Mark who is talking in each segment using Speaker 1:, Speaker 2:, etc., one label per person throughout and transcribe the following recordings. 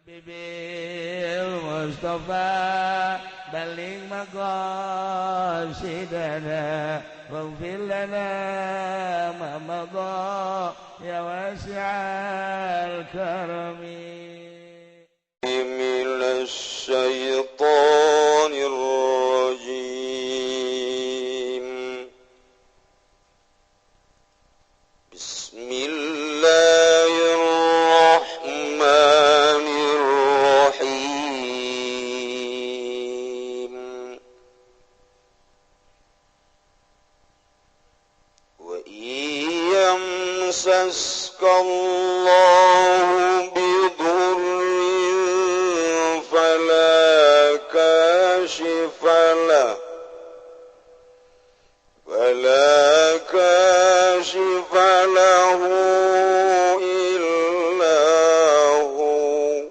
Speaker 1: Bil Mustafa baling maqasidana waghfir lana ma madha ya wasi'al karami.
Speaker 2: Minasy syaithanir rajim. Bismillahirrahmanirrahim. Wa iyamsaska Allahu bidurrin fala kashifa lahu فلا كاشف له إلا هو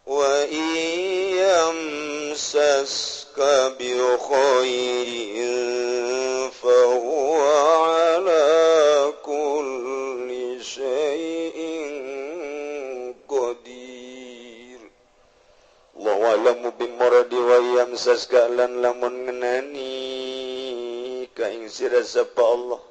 Speaker 2: وإن يمسسك بخير فهو على كل شيء قدير. الله أعلم بمرض ويمسسك lan lamun ngenani ka ing sira sapa Allah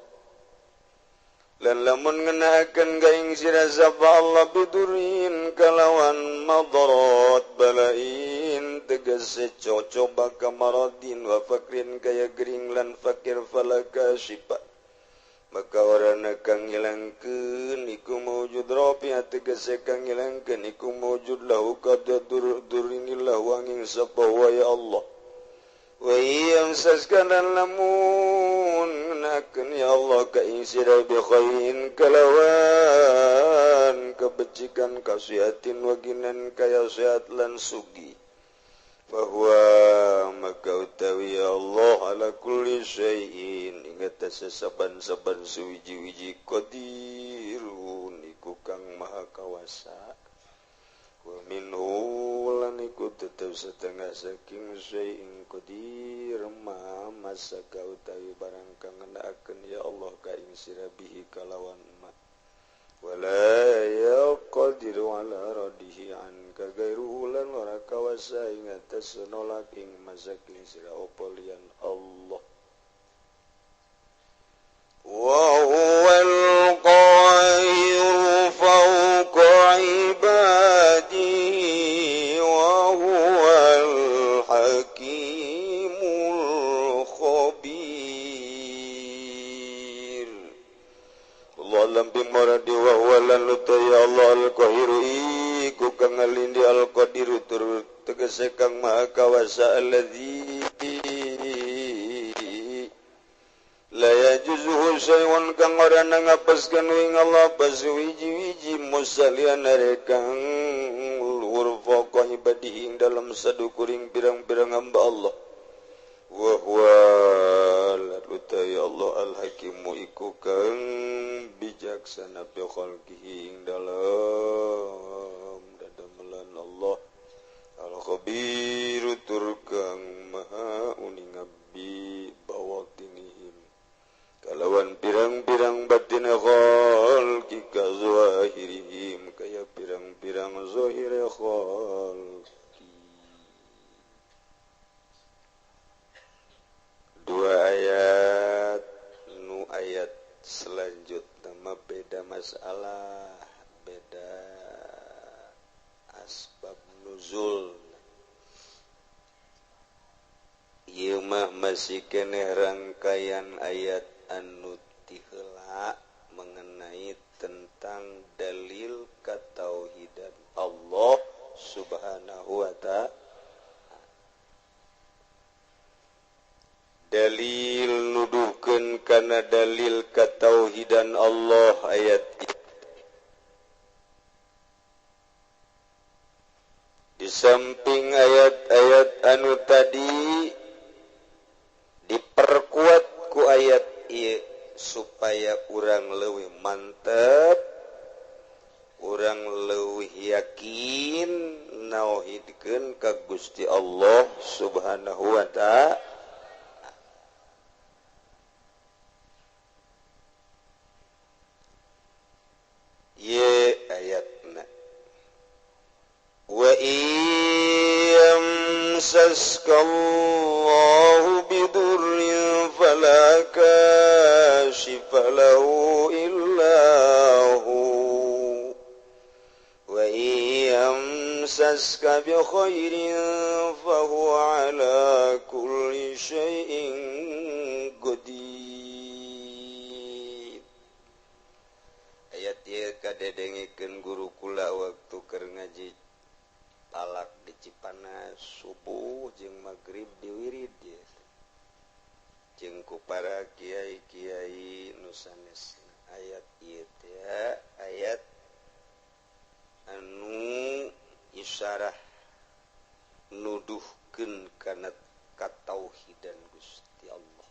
Speaker 2: lan lamun ngenakeun ka ing sira sapa Allah bidurin kalawan madarat balain tegese cocoba kamaradin wa fakrin kaya gering lan fakir falaka syifa maka orana kang ngilangkeun iku mawjud rafi tegese kang ngilangkeun iku mawjud lahu kadur durinillah wanging sapa wa ya Allah. Wa yamsaska lan lamun ngenakeun ya Allah ka ing sira bi khairin kalawan kebecikan kasihatin waginan kaya sehat lan sugi bahwa maka utawi ya Allah ala kulli syai'in ing atase saban-saban suwiji-wiji qadirun iku kang maha kawasa. Wa minhu lan iku tetep setengah saking syai'in qadir ma masaka utawi barang kang ngenaakeun ya Allah ka ing sira bihi kalawan ma wala yaqdiru ala radihi anka gairuhu lan ora kawasa ing atase nolak ing masaking sira apa liyan Allah. Wa huwal qahiru fawqa ibadihi wa huwal hakimul khabir. Allah lam bimaradi wa huwa lan ya Allah al-qahiru iku kang ngalindi al-qadiru tur tegese kang maha kawasa allazi la yajuzuhu syai'un kang ora ngapaskeun ing Allah pasuwiji-wiji musalian kang luhur faqa ibadihi ing dalam sadukuring pirang-pirang hamba Allah. Wa huwa ya Allah al-hakimu iku kang bijaksana bi khalqihi ing dalam dadamelan Allah al-khabiru tur kang maha uninga bi bawatinihim kalawan pirang-pirang batin khalqi ka zahirihim kaya pirang-pirang zahir khalqi. Dua ayat nu ayat selanjutnya mah beda masalah, beda asbab nuzul. Ieu mah masih keneh rangkaian ayat anu tiheula mengenai tentang dalil katauhidan Allah Subhanahu wa ta'ala. Dalil nuduhkeun kana dalil katauhidan Allah ayat di samping ayat-ayat anu tadi diperkuat ku ayat ieu supaya urang leuwih mantep, urang leuwih yakin nauhidkeun ka Gusti Allah Subhanahu wa ta'ala. Ye ayatna. Yamsaska Allahu bidurrin fala kashifa lahu illa hu wa yamsaska bi khairin fa huwa ala kulli syai'in qadir. Ayat ieu kadedengikeun guru kula waktu keur ngaji talak di Cipanas subuh jeung magrib diwirid jeung ku para kiai-kiai nu sanesna. Ayat ieu teh ayat anu isyarah nuduhkeun kana katauhidan Gusti Allah.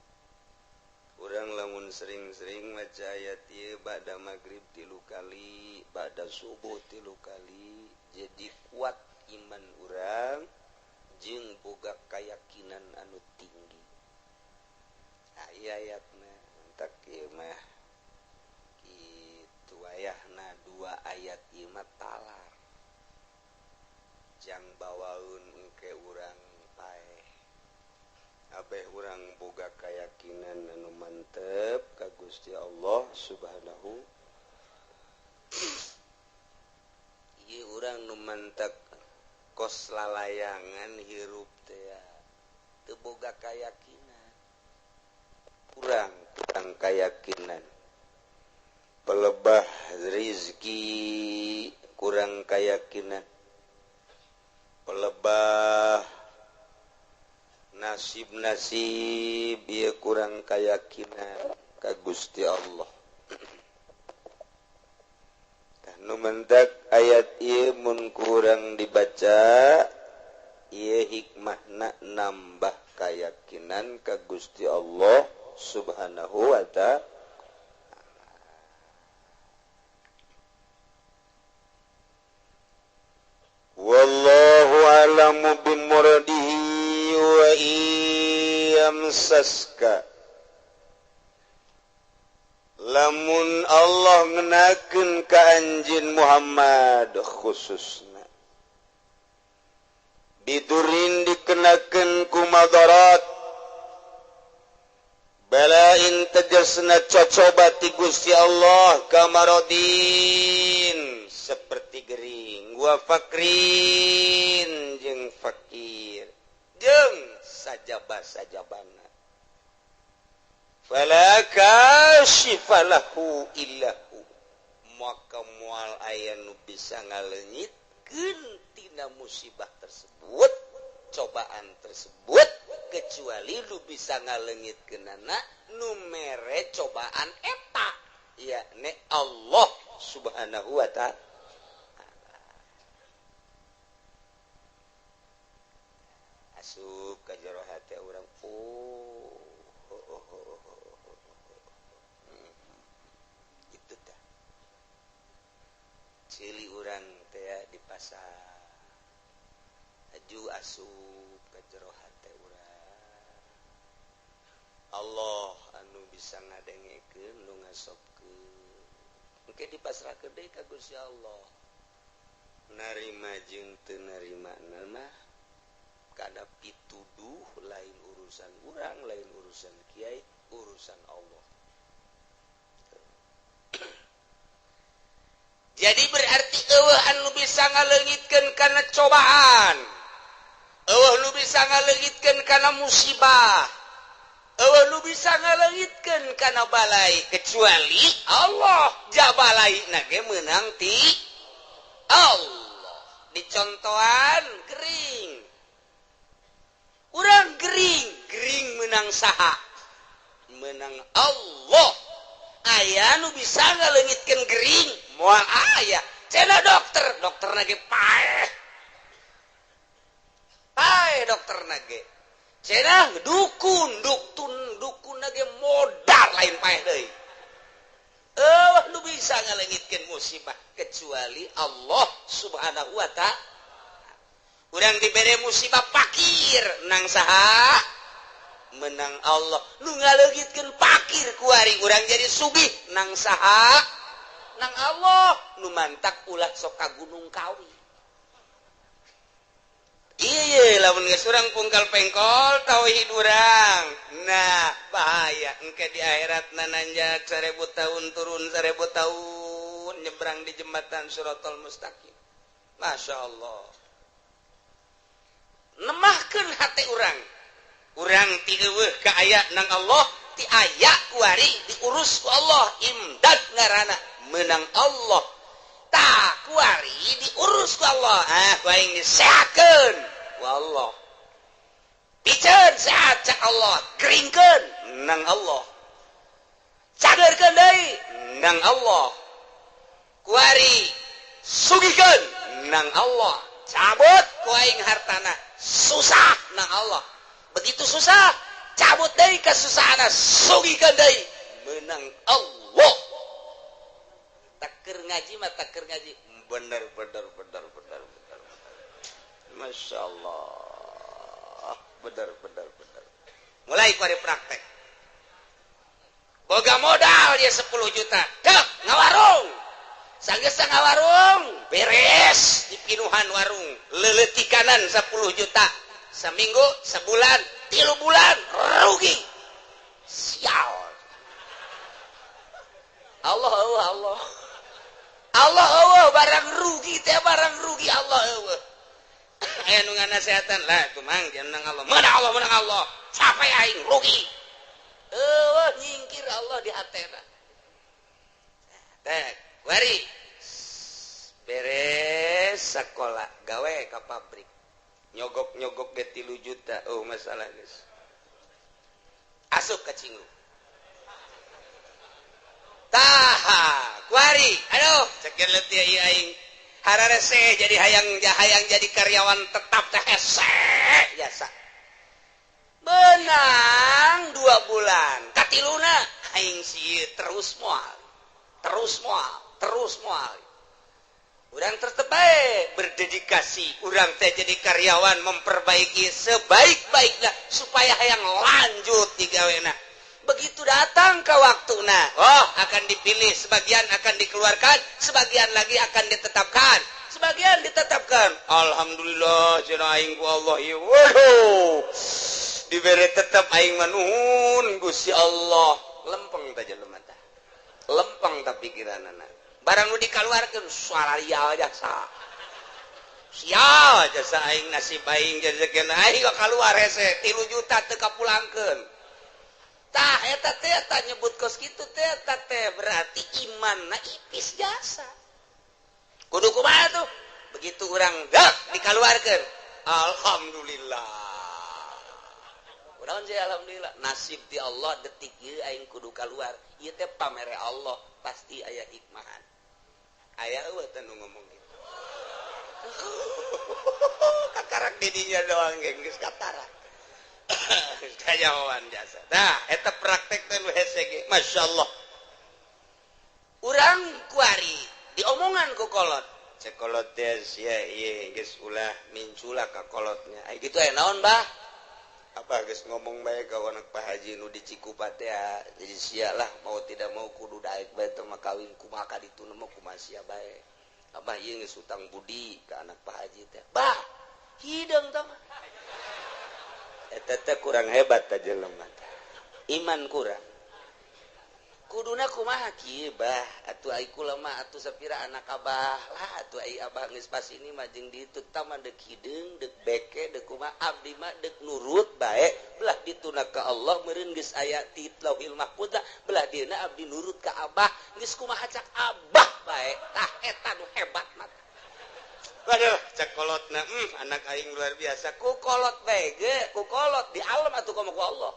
Speaker 2: Urang lamun sering-sering maca ayat ieu ba'da magrib 3 kali, ba'da subuh 3 kali, jadi kuat iman urang jeung boga keyakinan anu tinggi. Aya ayatna entak ieu mah kitu ayahna 2 ayat ieu mah talar. Jang bawaeun engke urang paeh. Abeh urang boga keyakinan anu mantep ka Gusti Allah Subhanahu. Ieu urang nu mantep kos lalayangan hirup teh teu boga kayakinan, kurang kayakinan, pelebah rizki kurang kayakinan, pelebah nasib-nasib ieu kurang kayakinan ka Gusti Allah. Nu mendak ayat ieu mun kurang dibaca ieu hikmahna nambah keyakinan ka Gusti Allah Subhanahu wa ta'ala. Wallahu a'lamu bimuradihi wa yamsaska. Lamun Allah ngenakeun ka anjeun Muhammad khususna bidurin dikenakeun ku madarat balain tegasna cocoba ti Gusti Allah kamarodin seperti gering wa fakrin jeung fakir jeung sajaba-sajabana fala kashifa lahu illahu, maka moal aya nu bisa ngaleungitkeun tina musibah tersebut, cobaan tersebut, kecuali lu bisa ngaleungitkeunana nu mere cobaan eta, yakni Allah Subhanahu wa ta'ala. Asup ka jero hate urang, oh itu tah cili urang teh di pasar aju asup ka jero hate urang, Allah anu bisa ngadengekeun nu ngasobkeun engke dipasrahkeun deui ka Gusti Allah. Narima jeung teu narima mah kada pituduh, lain urusan urang, lain urusan kiai, urusan Allah. Jadi berarti eueuh anu bisa ngaleungitkeun kana cobaan, eueuh nu bisa ngaleungitkeun kana musibah, eueuh nu bisa ngaleungitkeun kana balai kecuali Allah. Jabalai na ge meunang ti Allah. Dicontohan gering, urang gering, gering menang saha? Menang Allah. Aya nu bisa ngaleungitkeun gering? Moal aya. Cenah dokter, dokterna ge paeh. Paeh dokterna ge. Cenah dukun, dukun ge modar lain paeh deui. Eueuh nu bisa ngaleungitkeun musibah kecuali Allah Subhanahu wa ta'ala. Urang dibere musibah pakir nang saha? Menang Allah. Nu ngaleungitkeun pakir kuari urang jadi sugih nang saha? Nang Allah. Nu mantak ulah sok ka Gunung Kawi. Lamun geus urang pungkal pengkol tauhid urang. Nah, bahaya engke di akhirat nananjak 1000 tahun turun 1000 tahun nyebrang di jembatan Shiratal Mustaqim. Masya Allah. Nemahkeun hate urang. Urang ti eueuh ka aya nang Allah, ti aya kuari diurus ku Allah, imdad ngaranna menang Allah. Tah kuari diurus ku Allah. Ah, ku aing disehatkeun ku Allah. Piceun sehat cak Allah, keringkeun nang Allah. Cagerkeun deui nang Allah. Kuari sugihkeun nang Allah. Cabut ku aing hartana, susah nang Allah. Begitu susah, cabut deui kesusahanna, sugihkeun deui menang Allah. Taker ngaji mah taker ngaji. Bener bener bener bener bener. Masya Allah. Bener bener bener. Mulai kuari praktek. Boga modal dia 10 juta. Dek ngawarung. Sanggeus ngawarung, beres dipinuhan warung. Leuleutikanan 10 juta. Seminggu, sebulan, 3 bulan rugi. Sial. Allah Allah Allah. Allah Allah barang rugi teh barang rugi Allah Allah. Aya nu nganasehatan lah tuh mang menang Allah. Menang Allah, menang Allah. Sampai aing rugi. Eueuh nyingkir Allah di hatena. Teh, wari beres sekolah gawe ka pabrik. Nyogok-nyogok ge 3 juta. Oh masalah geus. Asup ka cinggu. Taha, kuari. Aduh, cekin leutik ieu aing. Hararese jadi hayang jadi karyawan tetap teh hese jasa. Benang 2 bulan, katiluna aing sieun terus moal. Terus moal, terus moal. Urang tetep bae berdedikasi, urang teh jadi karyawan memperbaiki sebaik-baiknya supaya hayang lanjut digawena. Begitu datang ke waktuna, oh akan dipilih, sebagian akan dikeluarkan, sebagian lagi akan ditetapkan, sebagian ditetapkan. Alhamdulillah cenah aing ku Allah ieu. Waduh. Dibere tetep aing mah nuhun Gusti Allah. Lempeng teh jelema teh. Lempeng tah pikiranana. Barang nu dikaluarkeun salaria jasa. Sial jasa aing nasib aing jajakeun aing kaluar hese 3 juta teu kapulangkeun. Tah eta teh eta nyebut kos kitu teh eta teh berarti imanna ipis jasa. Kudu kumaha tuh? Begitu urang dak dikaluarkeun. Alhamdulillah. Urang sih alhamdulillah nasib di Allah detik ieu aing kudu kaluar. Ieu teh pamere Allah pasti aya hikmahan. Aya eueuh teh nu ngomong kitu. Kakarak didinya doang ge geus katara. Kajawan jasa. Nah, eta praktek teh nu hese ge. Masyaallah. Urang kuari diomongan ku kolot. Cek kolot teh sia ieu geus ulah mincula ka kolotnya. Ai kitu aya naon, Bah? Apa geus ngomong bae ka anak Pak Haji nu di Cikupa teh jadi sia lah mau tidak mau kudu daek bae teh mah kawin kumaha ka ditu mah kumaha sia bae. Abah ieu geus utang budi ka anak Pak Haji teh. Bah, hideung tah mah. Eta teh kurang hebat teh jelema teh. Iman kurang. Kuduna kumaha kieu bah atuh ai kula mah atuh sapira anak abah lah atuh ai abah geus pas ini mah jeung ditu tah mah deuk hideung deuk beke deuk kumaha abdi mah deuk nurut bae belah dituna ka Allah meureun geus aya ti Lauhil Mahfuz belah dieuna abdi nurut ka abah geus kumaha cak abah bae tah eta nu hebat mah. Waduh, cak kolotna, anak aing luar biasa. Ku kolot bae ge, ku kolot di alam atuh komo ku Allah.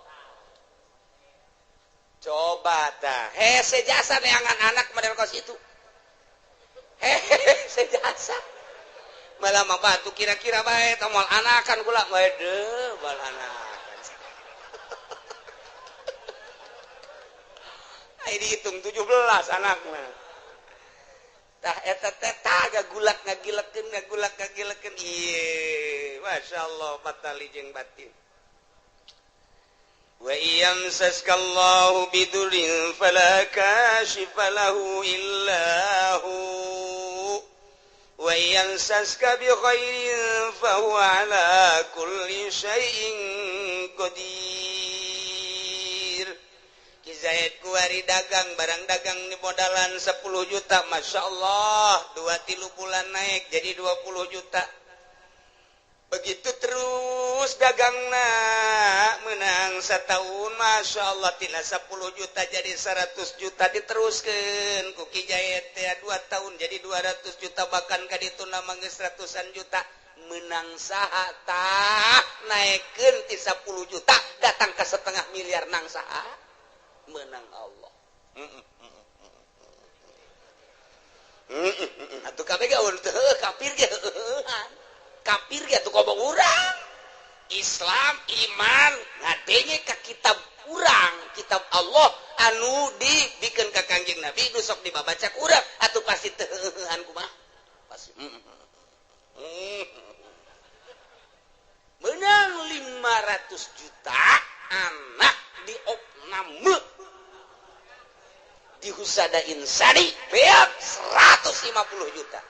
Speaker 2: Coba tah, hese jasa neangan anak model kos itu. Hese jasa. Malah mah batu kira-kira bae tah moal anakan kula waduh, moal anakan. Ai dihitung 17 anakna. Tah eta teh tah gagulak ngagilekeun ngagulak ngagilekeun ieu masyaallah patali jeung batin. Wa iyamsaskallahu bidurin fala kashifa lahu illa hu Wa yansaska bi khairin fa huwa ala kulli syai'in qadir. Ki Zaid kuari dagang barang dagang di modalan 10 juta, Masya Allah 2-3 bulan naik jadi 20 juta. Begitu terus dagangna menang setahun, Masya Allah tina 10 juta jadi 100 juta, diteruskan ku Ki Zaid teh 2 tahun jadi 200 juta, bahkan ka ditu nama geus ratusan juta. Menang saha tah naekkeun ti 10 juta datang ke setengah miliar, nang saha? Menang Allah. Atuh kabeh ge teu kafir ge kafir ge atuh kobong urang. Islam iman ngadenge ka kitab urang, kitab Allah anu dibikeun ka Kangjeng Nabi nu sok dibabaca ku urang atuh pasti teu heueuhan kumaha? Pasti. Menang 500 juta anak diopname di Husada Insani beak 150 juta.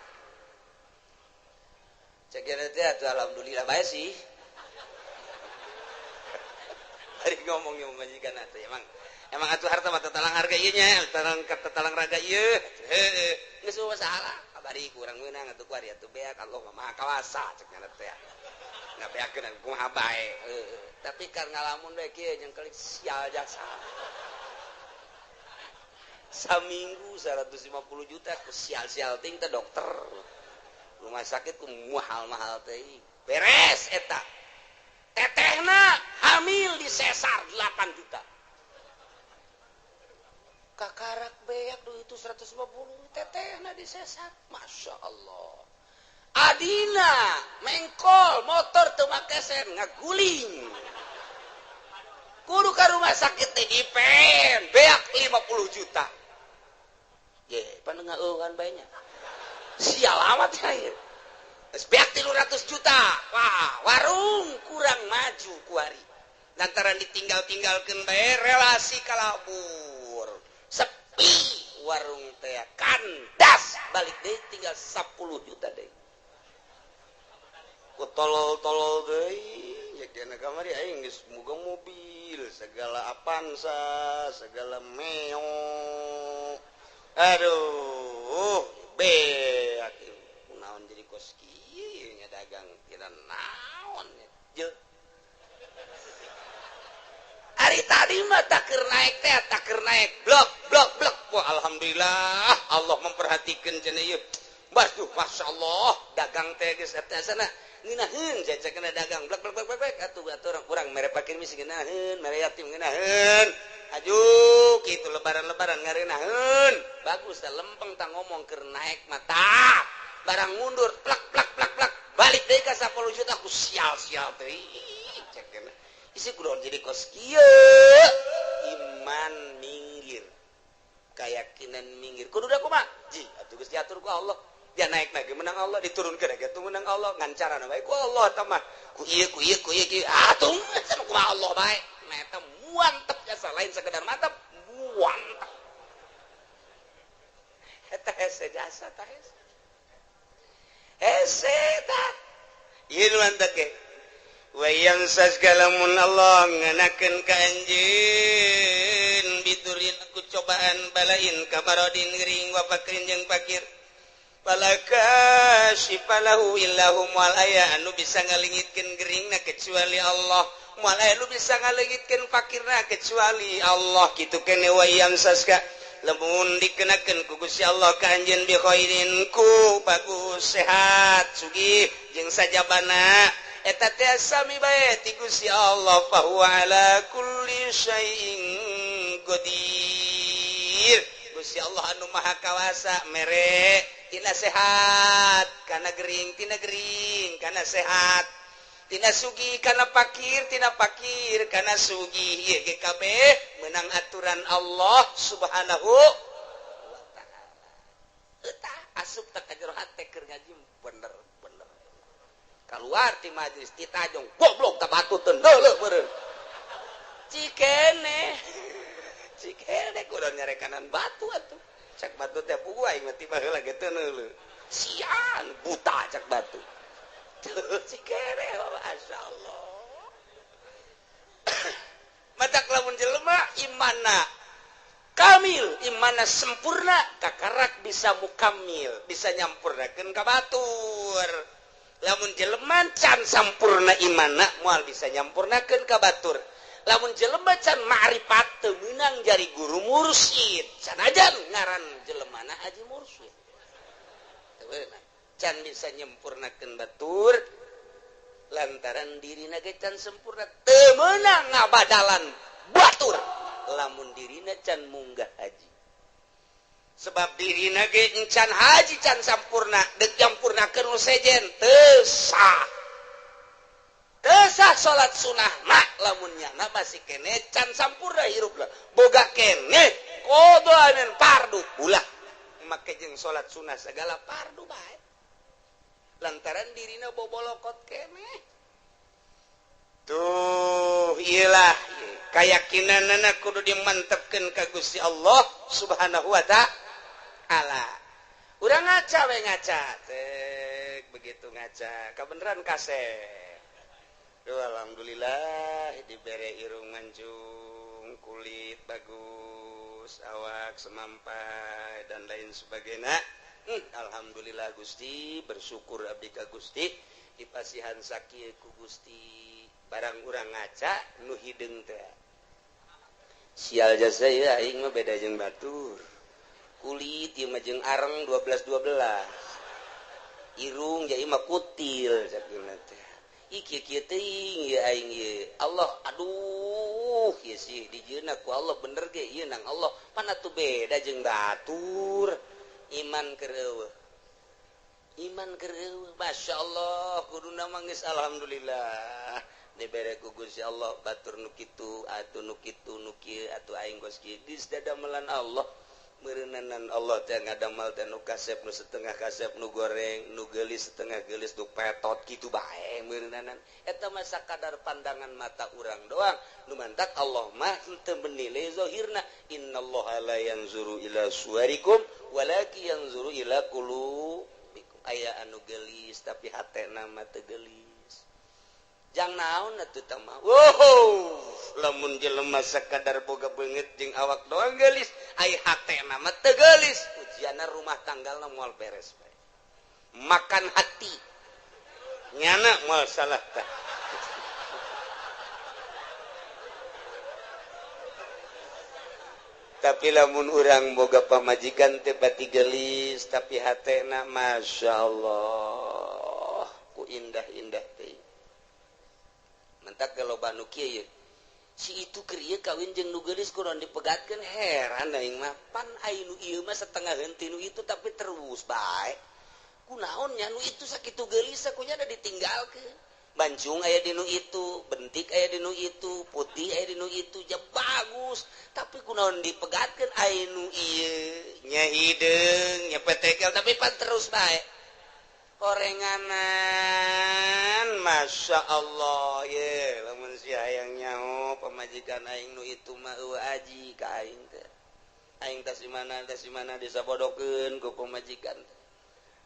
Speaker 2: Cek teh atuh alhamdulillah bae sih. Hari ngomong yang majikan atuh emang atuh harta mah tatalang harga ieu nya, tatalang raga ieu. Heueuh, geus masalah. Kabari kurang meunang atuh kuari atuh beak Allah mah Maha Kawasa cek nya teh. Ngabeakeun kumaha bae. Heueuh, tapi kar ngalamun bae kieu jeung kelik sial jasa. Saminggu 150 juta ku sial-sial ting teh dokter. Rumah sakit ku mahal-mahal teh. Beres eta. Tetehna hamil di sesar 8 juta. Kakarak beak duit itu 150 tetehna di sesar. Masya Allah. Adina mengkol motor teu make sen ngaguling. Kudu ka rumah sakit teh dipen beak 50 juta. Ye, pan ngeueuhan bae nya. Sial amat ya. Geus beak 300 juta. Wah, warung kurang maju kuari. Lantaran ditinggal-tinggalkeun bae relasi kalabur. Sepi warung teh kandas balik deui tinggal 10 juta deui. Ku tolol-tolol deui, jeung kamari aing geus boga mobil, segala Avanza, segala Meo. Aduh, beak naon jadi kos kieu nya dagang kira naon je. Ari tadi mah tak keur naik teh, tak keur naik blok blok blok. Wah, alhamdulillah Allah memperhatikan cenah ieu. Waduh, masyaallah dagang teh geus eta sana ngeunaheun cecekna dagang blok blok blok blok atuh atuh urang mere pakir misi ngeunaheun, mere yatim ngeunaheun. Aju kitu lebaran-lebaran ngareunaheun. Bagus teh lempeng tah ngomong keur naik mata. Barang mundur plak plak plak plak balik deui ka 10 juta ku sial-sial teh. Cekna isi kudu jadi kos kieu. Iman minggir, keyakinan minggir. Kudu da kumaha? Ji atuh geus diatur ku Allah. Dia naik lagi menang Allah, diturunkeun lagi atuh menang Allah, ngancarana bae ku Allah eta mah. Ku ieu ku ieu ku ieu kieu atuh sama kumaha Allah bae. Nah eta muantep jasa lain sekedar mantep, muantep. Eta hese jasa tah hese. Hese tah. Ieu nu mantep ge. Wa yansas kalamun Allah nganakeun ka anjeun bidurin ku cobaan balain kamarodin gering wa fakrin jeung fakir. Falaka syifalahu illahu moal aya anu bisa ngalengitkeun geringna kecuali Allah, moal aya anu bisa ngalengitkeun fakirna kecuali Allah. Kitu kene wa yamsaska lamun dikenakeun ku Gusti Allah ka anjeun bi khairin ku bagus sehat sugih jeung sajabana eta teh sami bae ti Gusti Allah fa huwa ala kulli syai'in qadir. Gusti Allah anu maha kawasa mere tina sehat kana gering, tina gering kana sehat, tina sugih kana pakir, tina pakir kana sugih. Ieu ge kabeh meunang aturan Allah Subhanahu wa taala. Eta asup teh ka jero hate keur ngaji bener-bener. Kaluar ti majelis ti tajong goblok tah batu teu neuleuh meureun. Cikene. Cikene kudu nyarekanan batu atuh. Cak batu teh puguh aing mah tiba heula ge teu neuleuh. Sian buta cak batu. Cikere masyaallah. Matak lamun jelema imanna kamil, imanna sempurna, kakarak bisa mukamil, bisa nyampurnakeun ka batur. Lamun jelema can sampurna imanna moal bisa nyampurnakeun ka batur. Lamun jelema can ma'rifat teu meunang jari guru mursyid. Sanajan ngaran jelemana haji mursyid. Teu meunang. Can bisa nyempurnakeun batur lantaran dirina ge can sempurna teu meunang ngabadalan batur lamun dirina can munggah haji. Sebab dirina ge can haji can sampurna deuk nyampurnakeun nu sejen teu sah. Teu sah salat sunah mah lamun nyana masih kene can sampurna hirupna. Boga kene qadha fardu ulah make jeung salat sunah segala fardu bae. Lantaran dirina bobolokot kene. Tuh iyalah kayakinanana kudu dimantepkeun ka Gusti Allah Subhanahu wa ta'ala. Urang ngaca we ngaca. Tek begitu ngaca kabeneran kasep. Duh alhamdulillah dibere irung mancung, kulit bagus, awak semampai dan lain sebagainya. Alhamdulillah Gusti, bersyukur abdi ka Gusti dipasihan sakieu ku Gusti. Barang urang ngaca nu hideung teh. Sial jasa ieu aing mah beda jeung batur. Kulit ieu mah jeung areng 12 12. Irung ja ieu mah kutil sakieu teh. Ih kieu kieu teuing ieu aing ieu. Allah aduh ieu sih dijieunna ku Allah bener ge ieu nang Allah. Pan atuh beda jeung batur. Iman keur eueuh. Iman keur eueuh. Masyaallah kuduna mah geus alhamdulillah. Dibere ku Gusti Allah batur nu kitu atuh nu kitu nu kieu atuh aing geus kieu geus dadamelan Allah. Meureunanan Allah teh ngadamel teh nu kasep nu setengah kasep nu goreng nu geulis setengah geulis nu petot kitu bae meureunanan. Eta mah sakadar pandangan mata urang doang. Nu mantak Allah mah henteu menilai zahirna. Innallaha la yanzuru ila suwarikum walakin yanzuru ila qulubikum. Aya anu geulis tapi hatena mah teu geulis. Jang naon atuh teh mah. Wow, lamun jelema sakadar boga beungeut jeung awak doang geulis, ai hatena mah teu geulis. Ujianna rumah tanggalna moal beres bae. Makan hati. Nyana moal salah tah. Tapi lamun urang boga pamajikan teh pati geulis tapi hatena masyaallah ku indah-indah teh. Mentak loba nu kieu si itu keur ieu kawin jeung nu geulis kudu dipegatkeun heran aing mah pan ai nu ieu mah setengah henteu nu itu tapi terus bae kunaon nya nu itu sakitu geulis kunya da ditinggalkeun bancung aya di nu itu bentik aya di nu itu putih aya di nu itu ja bagus tapi kunaon dipegatkeun ai nu ieu nya hideung nya petekel tapi pan terus bae korenganan Masya Allah ye lamun si hayang nyaho pamajikan aing nu itu mah eueuh aji ka aing teh aing tas di mana disabodokeun ku pamajikan teh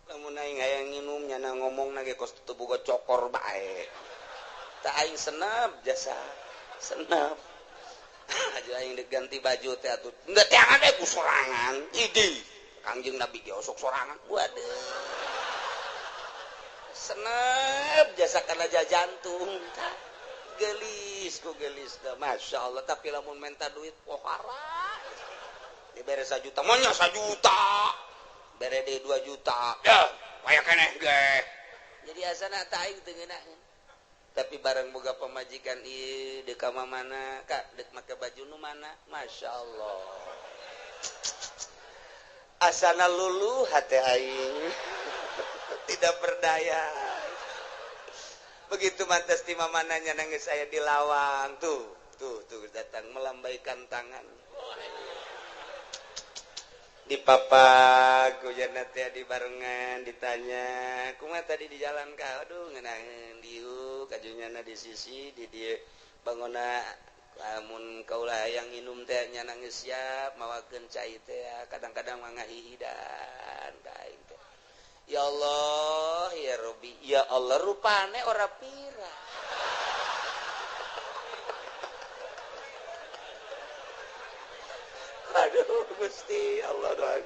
Speaker 2: lamun aing hayang nginum nyana ngomongna ge kos teu boga cokor bae tah aing senep jasa senep aja aing diganti baju teh atuh henteu teangan we ku sorangan idi Kangjeng Nabi ge osok sorangan waduh senep jasa kana jantung gelis ku gelis dah Masya Allah tapi lamun minta duit pohara dibere 1 juta monya 1 juta bere deui 2 juta ya aya keneh ge jadi asana tah aing teu ngeunaheun tapi bareng boga pamajikan ieu deuk ka mana ka deuk make baju nu mana Masya Allah asana luluh hate aing tidak berdaya. Begitu mantas di mamananya nangis saya di lawang tuh tuh tuh datang melambaikan tangan di papak hujan teh di barengan ditanya kumaha tadi di jalan ka aduh ngeunaheun diuk kajunyana di sisi di dieu bangona lamun kaulah hayang nginum teh nya nangis siap mawakeun cai teh kadang-kadang mah ngahihidan ka aing teh. Ya Allah ya Rabbi ya Allah rupane ora pira. Aduh Gusti Allah doa.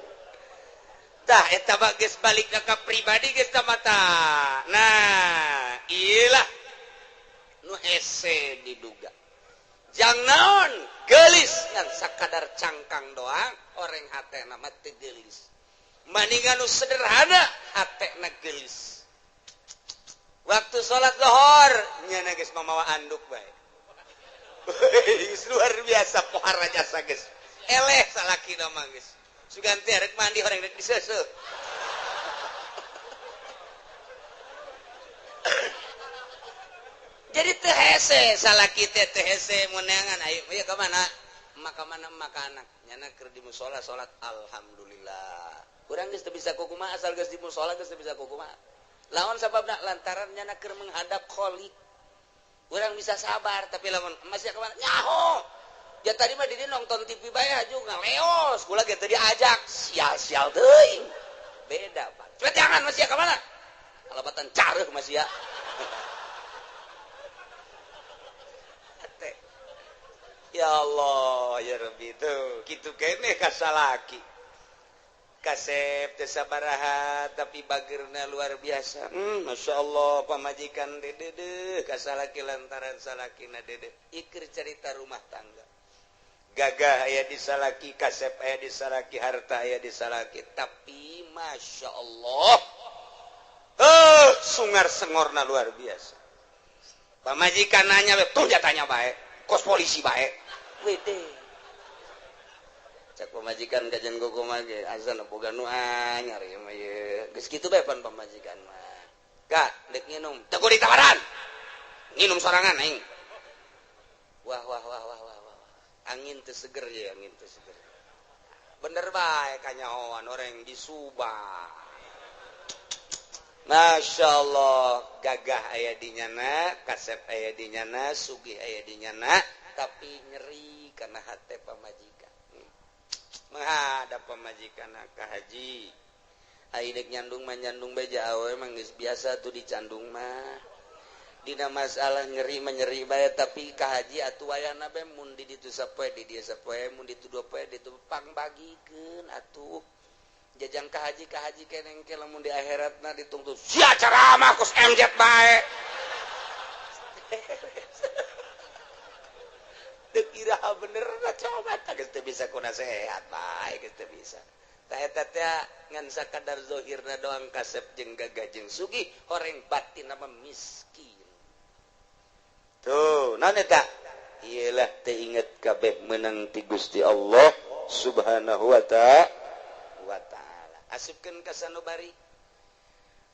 Speaker 2: Tah eta mah geus balik ka pribadi geus ta mata. Nah, iyalah nu hese diduga. Jang naon geulis ngan sakadar cangkang doang oreng hatena mah teu geulis. Maningan nu sederhana hatena geulis. Waktu salat lohor nyana geus mamawa anduk bae. Luar biasa pohara jasa geus. Eleh salakina mah geus. Sugan teh rek mandi horeng rek diseuseuh. Jadi teu hese salaki teh teu hese meunangan ayo ieu ka mana? Maka mana maka anak. Nyana keur di musala salat alhamdulillah. Urang geus teu bisa kukumaha asal geus di musala geus teu bisa kukumaha. Lawan sababna lantaran nyana keur menghadap Khalik. Urang bisa sabar tapi lamun masih ka mana? Nyaho. Ya tadi mah di nonton TV bae aju ngaleos, kula ge teu diajak, sial-sial teuing. Beda, Pak. Cepet jangan masih ka mana? Kalabatan careuh masih ya. Ya Allah, ya Rabbi tuh, kitu keneh ka salaki. Kasep teu sabaraha tapi bageurna luar biasa. Masya Allah pamajikan dedeh ka salaki lantaran salakina dedeh. Iker cerita rumah tangga. Gagah aya di salaki, kasep aya di salaki, harta aya di salaki, tapi masya Allah, sungar sengorna luar biasa. Pamajikan nanya, tuh jatanya bae, kos polisi bae, wede. Cak pamajikan kajian kumaha ge, azan boga nu anyar ieu mah ieu. Geus kitu bae pan pamajikan mah. Kak, deuk nginum, teu kudu ditawaran. Nginum sorangan aing. Wah wah wah wah wah. Angin teu seger ya, angin teu seger. Bener bae kanyahoan orang di Subang. Masya Allah, gagah aya di nyana, kasep aya di nyana, sugih aya di nyana, tapi nyeri karena hate pamajikan. Menghadap pamajikan ka haji. Ai deuk nyandung mah nyandung bae ja awewe mah geus biasa tuh dicandung mah. Dina masalah nyeri menyeri bae tapi ka haji atuh wayahna bae mun di ditu sapoe di dieu sapoe mun ditu dua poe ditu pangbagikeun atuh jajang ka haji keneng ke lamun di akhiratna ditungtut sia ceramah kos MZ bae. Deuk iraha bener na coba tah geus teu bisa ku nasehat bae geus teu bisa. Tah eta teh ngan sakadar zahirna doang kasep jeung gagah jeung sugih horeng batin mah miskin. Tuh, naon eta? Iyalah teu inget kabeh meunang ti Gusti Allah Subhanahu wa ta'ala. Asupkeun ka sanubari.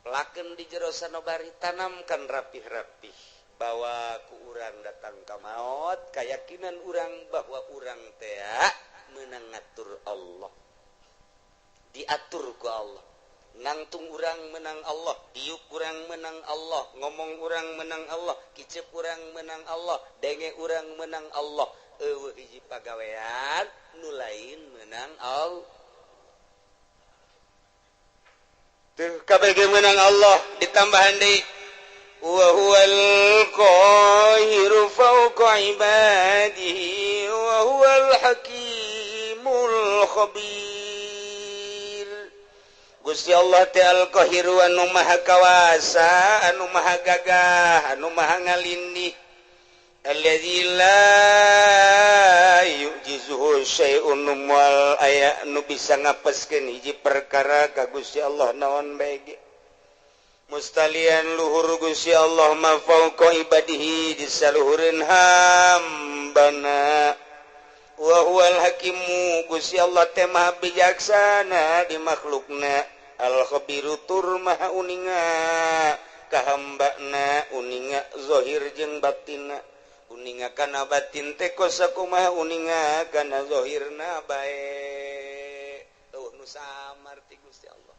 Speaker 2: Pelakeun di jero sanubari, tanamkan rapih-rapih bahwa ku urang datang ka maot, kayakinan urang bahwa urang teh meunang ngatur Allah. Diatur ku Allah. Nangtung urang menang Allah, diuk urang menang Allah, ngomong urang menang Allah, kicep urang menang Allah, denge urang menang Allah. Eueuh hiji pagawean nu lain menang Allah. Teu kabeh ge menang Allah ditambahan deui wa huwal qahiru fawqa ibadihi wa huwal hakimul khabir. Gusti Allah teh al-Qahiru anu maha kawasa, anu maha gagah, anu maha ngalindih. Allazi la yu'jizuhu syai'un moal aya nu bisa ngapeskeun hiji perkara ka Gusti Allah naon bae ge. Mustalian luhur Gusti Allah ma fauqa ibadihi disaluhureun hambana. Wa huwal hakimu Gusti Allah teh maha bijaksana di makhlukna. Al-khabiru tur maha uninga kahambana uninga zahir jeung batinna uninga kana batin teh kos sakumaha uninga kana zahirna bae eueuh nu samar ti Gusti Allah.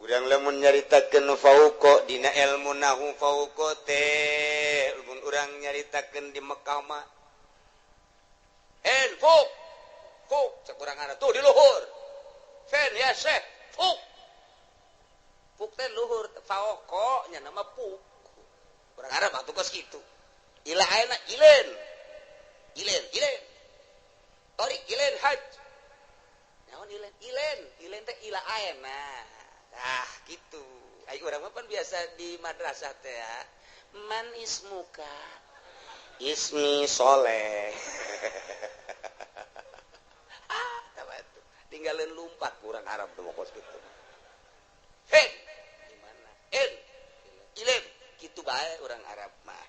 Speaker 2: Urang lamun nyaritakeun fauqa dina ilmu nahu fauqa teh mun urang nyaritakeun di Mekah mah en fuk fuk sakurang ada tuh di luhur. Fen ya Syekh, fuk.
Speaker 3: Fuk teh luhur fauqa nya nama fuk. Urang Arab atuh kos kitu. Ila ayeuna ilen. Ilen, ilen. Torik ilen haj. Naon ilen? Ilen, ilen teh ila ayeuna. Ah, gitu. Ai urang mah pan biasa di madrasah teh ya. Man ismuka? Ismi Soleh. Ah, tah tinggalin lumpat kurang Arab tuh kos kitu. Hei, gimana? En, ilen, kitu bae orang Arab mah.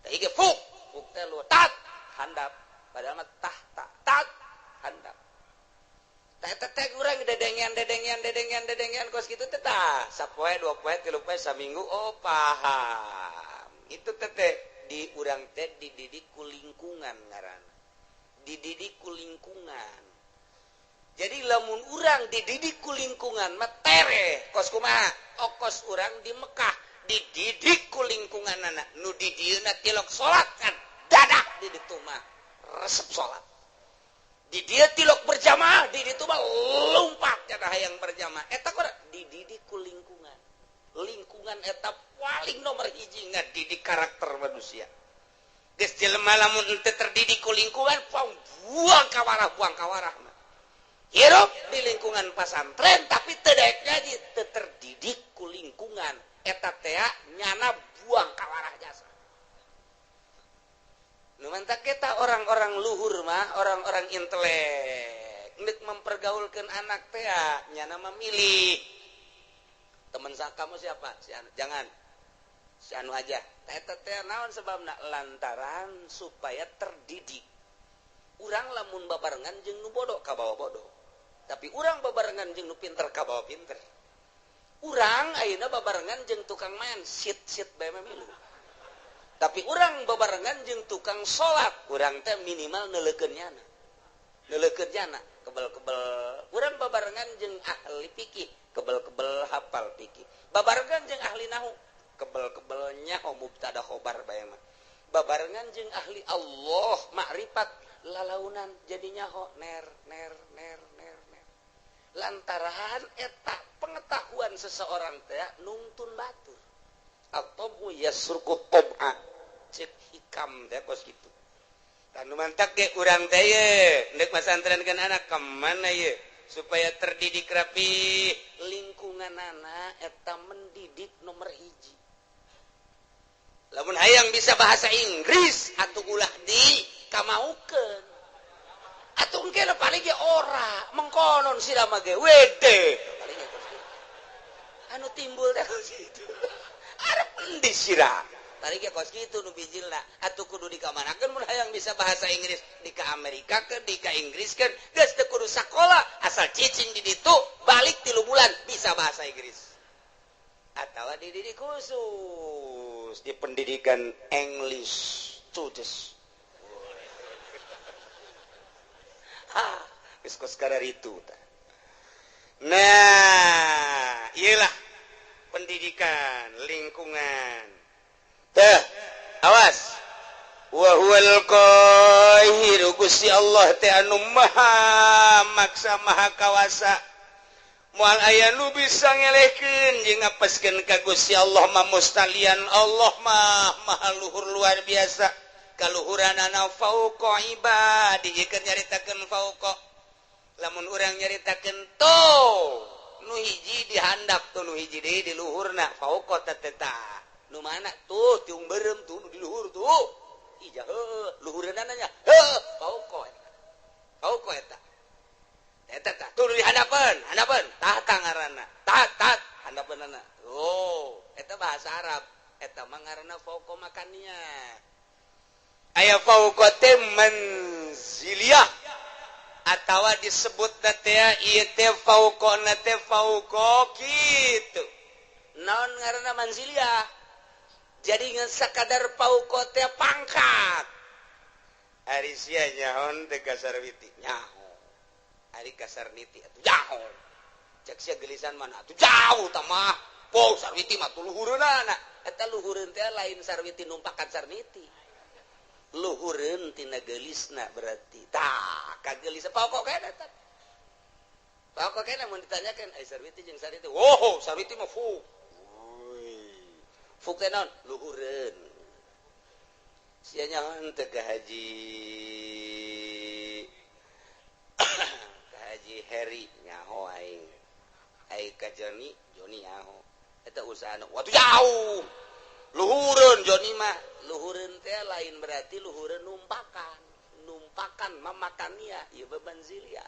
Speaker 3: Tah ieu fuk, fuk teh lu tat handap, padahal mah tah ta tat handap. Tah eta teh urang dedengean dedengean dedengean dedengean kos kitu teh tah sapoe dua poe tilu poe saminggu oh paham. Itu teh teh di urang teh dididik ku lingkungan ngaranna. Dididik ku lingkungan. Jadi lamun urang dididik ku lingkungan mah tereh kos kumaha? Okos urang di Mekah dididik ku lingkunganana nu di dieuna tilok salat kan dadak di ditu mah resep salat. Di dieu tilok berjamaah di ditu mah lompat cenah hayang berjamaah. Eta kora dididik ku lingkungan. Lingkungan eta paling nomor hiji ngadidik karakter manusia. Geus jelema lamun henteu terdidik ku lingkungan buang kawarah mah. Hirup di lingkungan pasantren tapi teu daek ngaji, teu terdidik ku lingkungan eta tea nyana buang kawarah jasa. Nu mantak kita orang-orang luhur mah, orang-orang intelek nek mempergaulkeun anak tea nyana memilih teman kamu siapa? Si anu, jangan si anu aja. Eta teh naon sebabna? Lantaran supaya terdidik. Urang lamun babarengan jeung nu bodoh kabawa bodoh. Tapi urang babarengan jeung nu pinter kabawa pinter. Urang ayeuna babarengan jeung tukang main sit-sit bae mah milu. Tapi urang babarengan jeung tukang salat, urang teh minimal neuleukeun nyana. Neuleukeun nyana, kebel-kebel. Urang babarengan jeung ahli fikih, kebel-kebel hafal fikih. Babarengan jeung ahli nahu, kebel-kebel nyaho mubtada khobar bae mah. Babarengan jeung ahli Allah makrifat lalaunan jadi nyaho ner ner ner ner ner. Lantaran eta pengetahuan seseorang teh nungtun batur. At-tabu yasruku tab'a. Cek hikam teh kos kitu. Tanu mantak ge urang teh ye ndek masantrenkeun anak ka mana ye supaya terdidik rapi lingkunganana eta mendidik nomor hiji. Lamun hayang bisa bahasa Inggris atuh ulah di kamaukeun. Atuh engke paling ge ora mengkonon sira mah ge wede. Paling ge kos kitu. Anu timbul teh kos kitu. Arep endi sira? Paling ge kos kitu nu bijilna. Atuh kudu dikamanakeun mun hayang bisa bahasa Inggris di ka Amerika keun, di ka Inggris keun, geus teu kudu sakola asal cicing di ditu balik 3 bulan bisa bahasa Inggris. Atawa dididik khusus di pendidikan English students. Ah, geus kos kararitu tah. Nah, iyalah pendidikan lingkungan. Teh, awas. Wa huwal qahiru Gusti Allah teh anu maha maksa maha kawasa. Moal aya nu bisa ngelehkeun jeung ngapeskeun ka Gusti Allah mah mustalian Allah mah maha luhur luar biasa. Kaluhuranana fauqa ibadi keur nyaritakeun fauqa. Lamun urang nyaritakeun to nu hiji dihandap tuh nu hiji deui di luhurna fauqa teh tah. Nu mana tuh tiung beureum tuh nu di luhur tuh. Ija heuh luhureunana nya heuh fauqa eta. Fauqa eta. Eta tah tuh di handapeun, handapeun tah ngaranna. Tah tah handapeunana. Oh, eta bahasa Arab. Eta mah ngaranna fauqa makannya. Aya fauqa teh manziliyah atawa disebutna teh ieu teh fauqana teh fauqa kitu. Naon ngaranna manziliyah? Jadi ngan sakadar fauqa teh pangkat. Ari sia nyaon teh kasarwiti nyaho. Ari kasarniti atuh jauh. Cek sia gelisan mana atuh jauh tah mah. Po sarwiti mah tuh luhureunana. Eta luhureun teh lain sarwiti numpakan sarniti. Luhureun tina geulisna berarti. Tah, kagelis pokok kana eta. Pokoknya namun ditanyakan ai Sarwiti jeung Sariti. Wow, Sarwiti mah fuk. Fuk teh naon? Luhureun. Sia nyaho teu ka Haji ka Haji Heri nyaho aing. Ai ka Joni, Joni nyaho. Eta usahana watuh jauh. Luhureun Joni mah. Luhureun teh lain berarti luhureun numpakan. Numpakan mamakania ieu bebanzilia.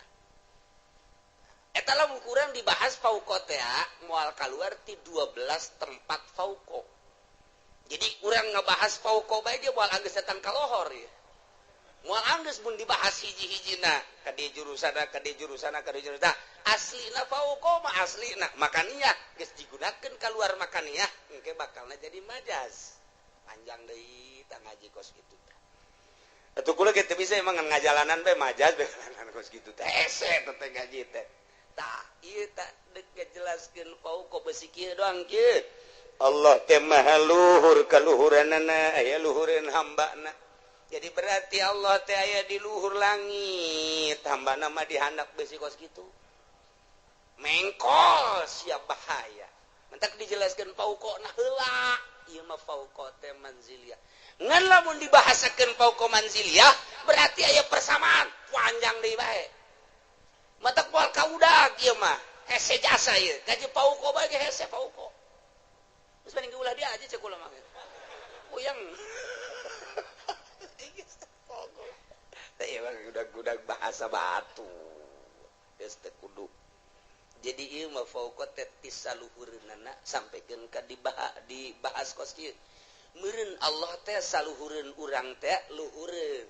Speaker 3: Eta lamun kurang dibahas fauqo teh moal kaluar ti 12 tempat fauqo. Jadi urang ngebahas fauqo bae ge moal anggeus datang ka lohor ya. Moal anggeus mun dibahas hiji-hijina ka dieu jurusana ka dieu jurusana ka dieu jurusana. Aslina fauqo mah aslina makaniah geus digunakeun kaluar makaniah engke bakalna jadi majaz. Panjang deui tah ngaji kos kitu teh. Atuh kula ge teu bisa emang ngajalanan bae majaz bae kos kitu teh. Hese teh ngaji teh. Tak, ieu tak dek ngajelaskeun fauqa besi kieu doang kieu.
Speaker 2: Allah teh maha luhur kaluhuranana aya luhureun hambana.
Speaker 3: Jadi berarti Allah teh aya di luhur langit, hambana mah dihandap besi kos kitu. Mengkol siap bahaya. Mentak dijelaskeun fauqa na heula, ieu mah fauqa teh manziliyah. Ngan lamun dibahasakeun fauqa manziliyah berarti aya persamaan, panjang deui bae. Matak moal kaudag ieu mah hese jasa ieu gaji pauko bae ge hese pauko geus paling ulah dia aja cek ulah mah puyeng
Speaker 2: teh ieu mah gudag-gudag bahasa batu geus teu kudu.
Speaker 3: Jadi ieu mah fauqa teh ti saluhureunana sampikeun ka dibahas kos kieu meureun Allah teh saluhureun urang teh luhureun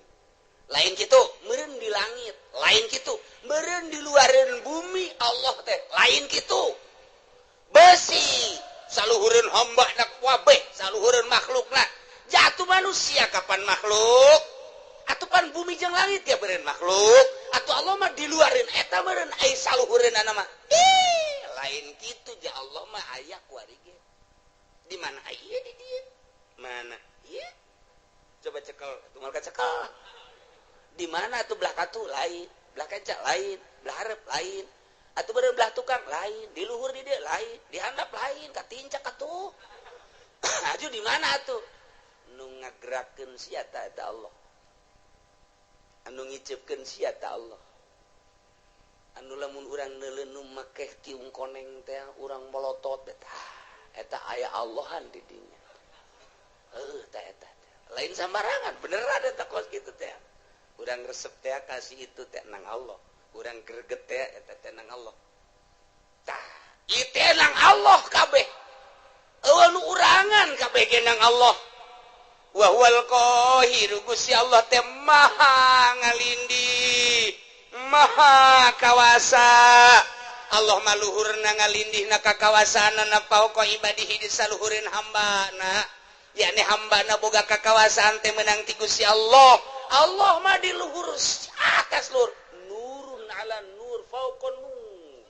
Speaker 3: lain kitu meureun di langit lain kitu meureun di luareun bumi Allah teh lain kitu besi saluhureun hamba na kabeh saluhureun makhlukna jatuh manusia kapan makhluk atuh pan bumi jeung langit ya meureun makhluk atuh Allah mah di luareun eta meureun ai saluhureunana mah ih lain kitu ja Allah mah aya kuari ge di mana aya di dieu mana ieu coba cekel atuh moal kacekel di mana tuh belah katu lain, belah kenca lain, belah hareup lain, atuh beureum belah tukang lain, di luhur di dieu lain, di handap lain, katincak atuh. Aju di mana atuh? Nu ngagerakeun sia ta eta Allah. Anu ngiceupkeun sia ta Allah. Anu lamun urang neuleun nu makeh tiung koneng teh urang molotot eta eta aya Allahan di dinya. Heuh ta eta. Lain sambarangan, beneran eta kos kitu teh. Urang resep teh kasih itu teh nang Allah, urang greget teh eta teh nang Allah. Tah, ieu teh nang Allah kabeh. Eueuh nu urangan kabeh ge nang Allah.
Speaker 2: Wa huwal qahiru Gusti Allah teh maha ngalindih, maha kawasa.
Speaker 3: Allah mah luhurna ngalindihna ka kawasaanna fauqa ibadihi di saluhureun hambana. Yakni hambana boga kakawasaan teh meunang ti Gusti Allah. Allah mah di luhur atas luhur nurun ala nur fauqon nur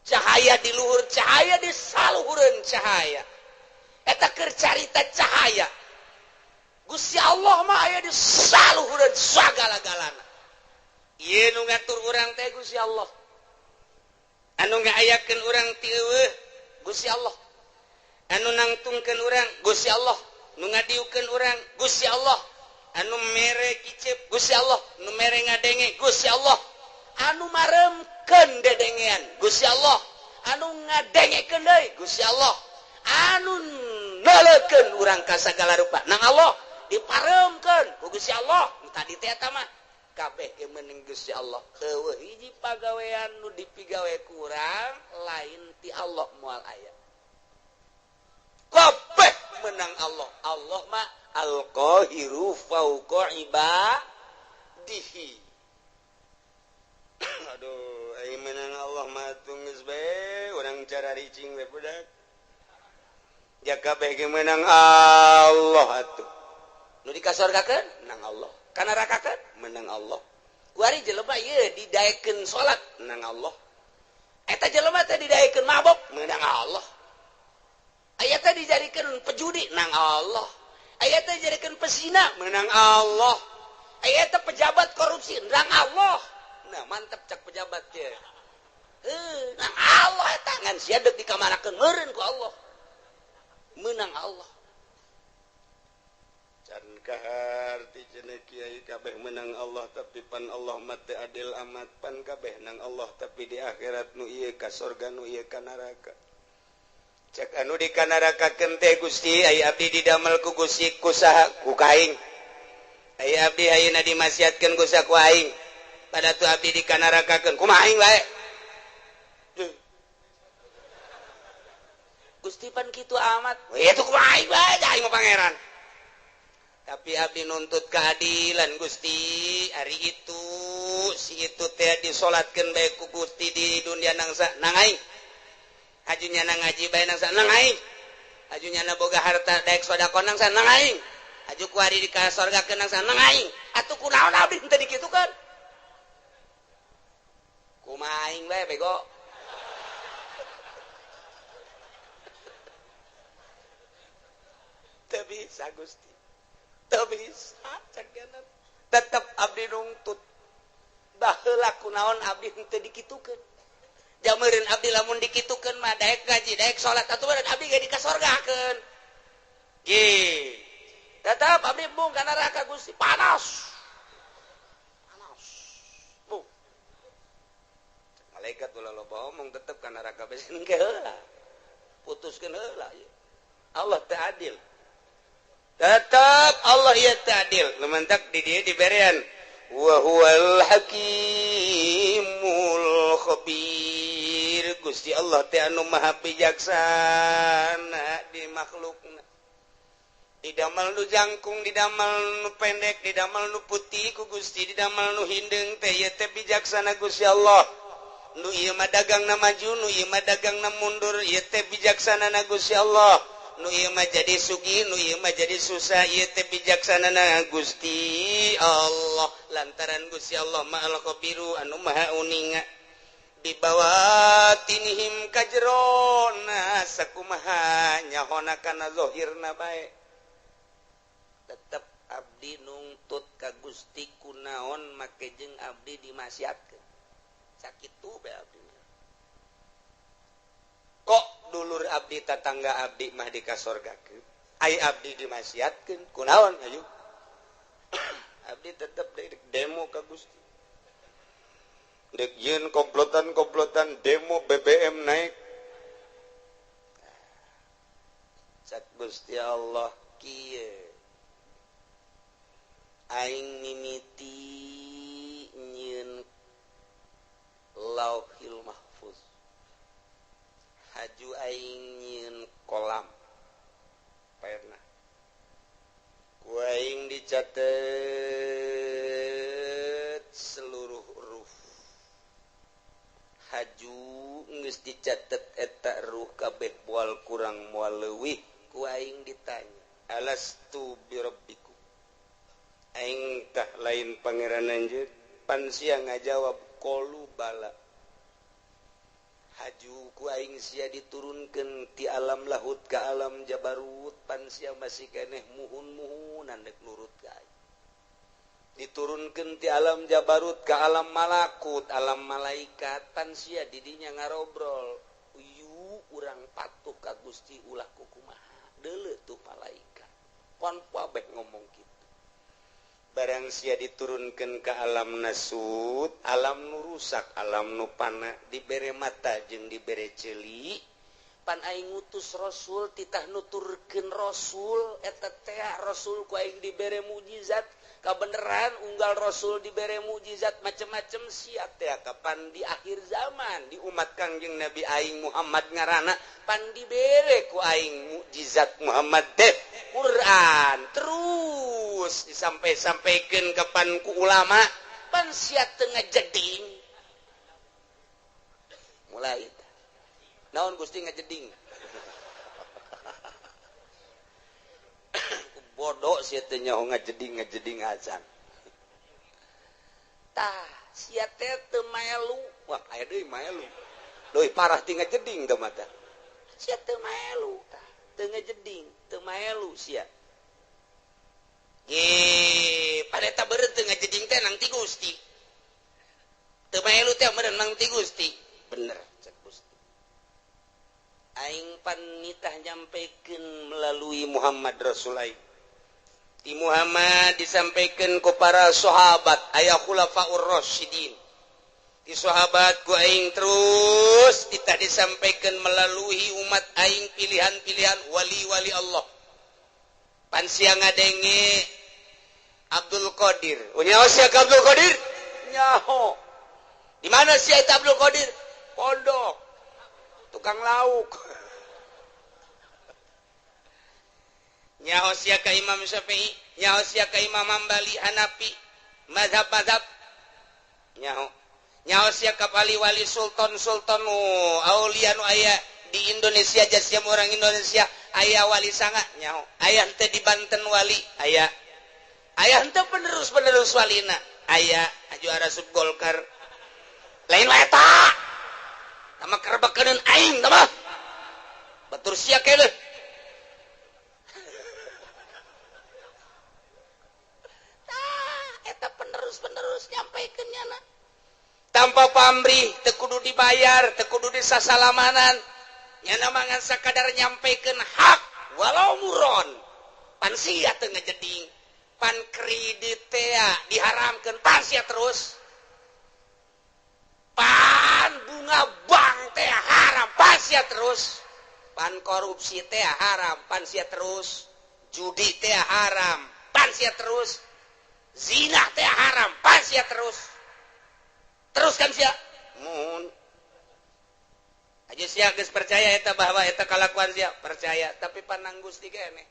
Speaker 3: cahaya di luhur cahaya di saluhureun cahaya eta keur carita cahaya Gusti Allah mah aya di saluhureun sagala-galana ieu nu ngatur urang teh Gusti Allah anu ngaayakeun urang ti eueuh Gusti Allah anu nangtungkeun urang Gusti Allah nu ngadiukeun urang Gusti Allah anu mere kicep Gusti Allah nu mere ngadenge Gusti Allah anu maremkeun dedengean Gusti Allah anu ngadengekeun deui Gusti Allah anu neuleukeun urang ka sagala rupa nang Allah diparemkeun ku Gusti Allah nu tadi teh eta mah kabeh ge meunang Gusti Allah eueuh hiji pagawean nu dipigawe ku urang lain ti Allah moal aya kabeh menang Allah. Allah mah
Speaker 2: al-qahiru fauqa ibadihi. Aduh, ai menang Allah mah tunggeus bae urang cara ricing we budak. Ja kabeh ge menang Allah atuh.
Speaker 3: Nu dikasorgakeun menang Allah, ka nerakakeun menang Allah. Kuari jelema ieu didaekeun salat menang Allah. Eta jelema teh didaekeun mabok menang Allah. Aya teh dijadikeun pejudi nang Allah. Aya teh dijadikeun pesina menang Allah. Aya teh pejabat korupsi nang Allah. Nah mantep cak pejabat ya. Nah Allah tangan sia deuk dikamanakeun meureun ku Allah. Menang Allah.
Speaker 2: Can kaharti cenah kiai kabeh menang Allah tapi pan Allah mah teu adil amat pan kabeh nang Allah tapi di akhirat nu ieu ka sorga nu ieu ka neraka. Cek anu di ka nerakakeun teh Gusti ai abdi didamel ku Gusti ku saha ku kaing. Ai abdi ayeuna dimasiatkeun ku saha ku aing. Pada tu abdi di ka nerakakeun kumaha aing bae.
Speaker 3: Gusti pan kitu amat. Itu kumaha aing bae aing mah pangeran.
Speaker 2: Tapi abdi nuntut keadilan Gusti ari itu si itu teh disolatkeun bae ku Gusti di dunia nangsa nang aing. Hajunya nang ngaji bae nangsa nang aing. Hajunya na boga harta daek sedekah nangsa nang aing. Haju ku ari di ka sorgakeun nangsa nang aing.
Speaker 3: Atuh kunaon abdi teh dikitukeun? Kumaha aing bae bego.
Speaker 2: Teu bisa Gusti. Teu bisa cagana. Tetep abdi nungtut.
Speaker 3: Baheula kunaon abdi henteu dikitukeun. Jameureun abdi lamun dikitukeun mah daek ngaji, daek salat atuh meureun abdi ge dikasorgakeun. Ge. Tetep abdi embung ka neraka Gusti, panas. Panas. Bu.
Speaker 2: Malaikat ulah loba omong tetep ka neraka besi engke heula. Putuskeun heula ieu. Allah teu adil. Tetap Allah ya ta'adil. Lementak di dia diberian. Wa huwal hakimul khabir. Gusti Allah teh anu maha bijaksana di makhlukna. Didamel nu jangkung, didamel nu pendek, didamel nu putih ku Gusti, didamel nu hindeung teh ieu teh bijaksana Gusti Allah. Nu ieu mah dagangna maju, nu ieu mah dagangna mundur, ieu teh bijaksana na Gusti Allah. Nu ieu mah jadi sugih, nu ieu mah jadi susah, ieu teh bijaksanana Gusti Allah. Lantaran Gusti Allah Maha Khabiru anu maha uninga. Bibawatinihim kajrona sakumaha nyahona kana zahirna bae.
Speaker 3: Tetep abdi nungtut ka Gusti kunaon make jeung abdi dimasiatkeun. Sakitu bae abdi.
Speaker 2: Kok dulur abdi tatangga abdi mah dikasorgakeun, ai abdi dimasiatkeun kunaon ayo. Abdi tetep demo ka Gusti. Dek yeun komplotan-komplotan demo BBM naik.
Speaker 3: Cak Gusti Allah kieu. Aing mimiti nyieun Lauhil Mahfuz. Haju aing nyieun kolam pernah ku aing dicatet seluruh huruf. Haju geus dicatet eta ruh kabeh moal kurang moal leuwih. Ku aing ditanya
Speaker 2: alastu birabbikum, aing tah lain pangeran anjeun? Pan sia ngajawab qalu bala.
Speaker 3: Haju ku aing sia diturunkeun ti alam lahut ka alam jabarut, pan sia masih keneh muhun-muhunan dek nurut ka aing. Diturunkeun ti alam jabarut ka alam malakut, alam malaikat, pan sia didinya ngarobrol. Uyu urang patuh ka Gusti ulah kukumaha. Deuleu tuh malaikat. Pon kabeh ngomong kitu.
Speaker 2: Barang sia diturunkan ke alam nasut, alam nu rusak, alam nu pana, dibere mata jeung dibere ceuli.
Speaker 3: Pan aing ngutus rasul titah nuturkeun rasul eta teh rasul ku aing dibere mukjizat, kabeneran unggal rasul dibere mukjizat macem-macem sia teh kapan di akhir zaman
Speaker 2: di umat Kangjeng Nabi aing Muhammad ngaranna pan dibere ku aing mukjizat Muhammad teh
Speaker 3: Quran terus disampai-sampaikeun kapan ku ulama pan sia teu ngajeding. Mulai naon Gusti ngajeding. Bodoh sia teh nyaho ngajeding-ngajeding acan. Tah sia teh teu maelu.
Speaker 2: Wah aya deui maelu. Leuwih parah ti ngajeding teh mah tah.
Speaker 3: Sia teu maelu tah, teu ngajeding, teu maelu sia. Ge, pada eta beureut teu ngajeding teh nang ti Gusti. Teu melu teh meureun Mang ti Gusti. Bener cek Gusti. Aing pan nitah nyampekeun melalui Muhammad Rasul aing. Ti Muhammad disampaikan ku para sahabat aya khulafaur rasyidin. Ti sahabat ku aing terus kita disampaikan melalui umat aing pilihan-pilihan wali-wali Allah. Pan sia ngadenge Abdul Qadir. Nyaho sia ka Abdul Qadir? Nyaho. Di mana sia eta Abdul Qadir? Pondok. Tukang lauk. Nyaho sia ka Imam Syafi'i, nyaho sia ka Imam Hambali, Hanafi, mazhab-mazhab. Nyaho. Nyaho sia ka wali-wali sultan-sultan aulia nu aya di Indonesia jasiam orang Indonesia aya wali sanga nyaho. Aya henteu di Banten wali, aya. Aya henteu penerus-penerus walina, aya aju arasup Golkar. Lain wae eta. Tama kerebekeun aing tama. Batur sia keneh. Penerus-penerus nyampaikan nyana tanpa pamrih teu kudu dibayar teu kudu disasalamanan nyana mangan sakadar nyampaikan hak walau muron pan sia teu ngejeding pan kredit teh diharamkeun pan sia terus pan bunga bank teh haram pan sia terus pan korupsi teh haram pan sia terus judi teh haram pan sia terus zina teh haram pas sia terus terus kan sia mun aja sia geus percaya eta bahwa eta kalakuan sia percaya tapi panang Gusti keneh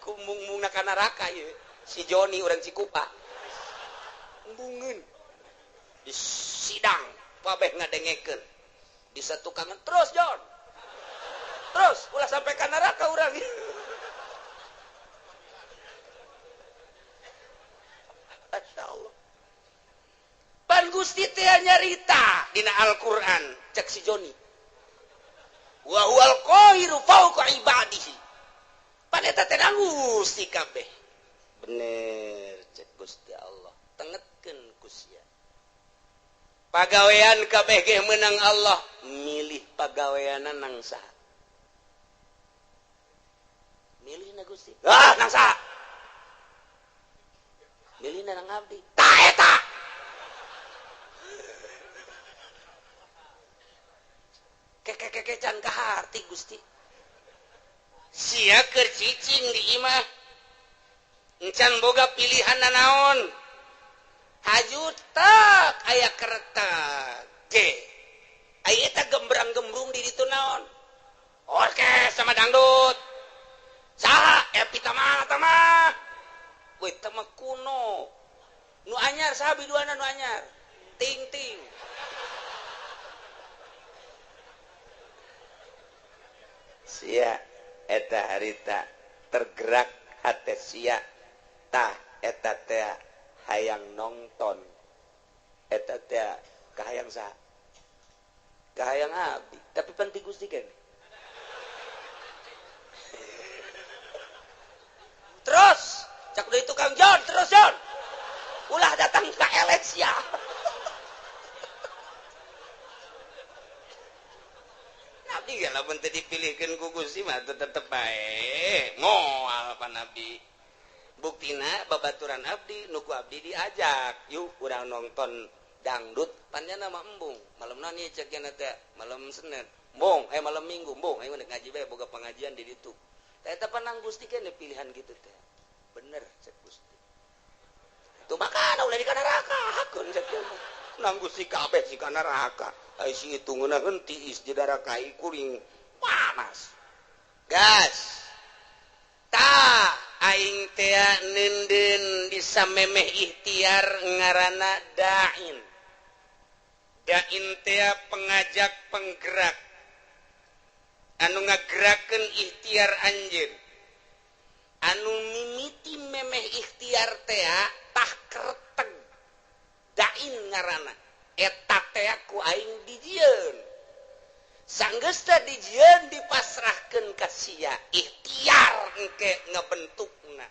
Speaker 3: kumbung-mungna ka neraka ieu si Joni urang Cikupa embungeun di sidang kabeh ngadengekeun di satukangan terus Jon terus ulah sampai ka neraka urang. Masya Allah. Pan Gusti teh nyarita dina Al-Qur'an cek si Joni. Wa huwal qahiru fawqa ibadihi. Pan eta teh Gusti kabeh. Bener cek Gusti Allah. Tengetkeun ku sia. Pagawean kabeh ge meunang Allah, milih pagaweanna nang saha? Milih na Gusti. Ah, nang saha? Milih na nang abdi. Ta eta. Keke can kaharti Gusti. Sia keur cicing di imah. Encan boga pilihan nanaon. Haju tak aya kereta G. Aya eta gembrang-gembrung di ditu naon. Orkes sama dangdut. Saha epi tama tama we tama kuno nu anyar saha biduana nu anyar ting ting sia eta harita tergerak hate sia tah eta teh hayang nongton eta teh kahayang saha kahayang abdi tapi penting Gusti keneh. Terus, cak deui tukang John, terus John. Ulah datang ka Alexia. Nabi ge lamun teu dipilihkeun ku Gusti mah tetep bae. Moal pa Nabi. Buktina babaturan abdi nu ku abdi diajak, yuk urang nonton dangdut panjana mah embung. Malemna nih cek teh, malam Senin. Embung, malam Minggu embung, ayo ngaji bae boga pengajian di ditu. Eta panang Gusti kene pilihan gitu teh. Bener cek Gusti. Itu makana ulah di neraka hakun cek nang Gusti kabeh si ka neraka. Ai si itu ngeunaheun tiis di neraka kuring panas. Gas. Ta aing teh neundeun di samemeh ikhtiar ngaranna da'in. Da'in teh pengajak penggerak. Anu ngagerakeun ikhtiar anjeun anu mimiti memeh ikhtiar tea tah kerteg dain ngaranna eta tea ku aing dijieun sanggeus teh dijieun dipasrahkeun ka sia ikhtiar engke ngebentukna.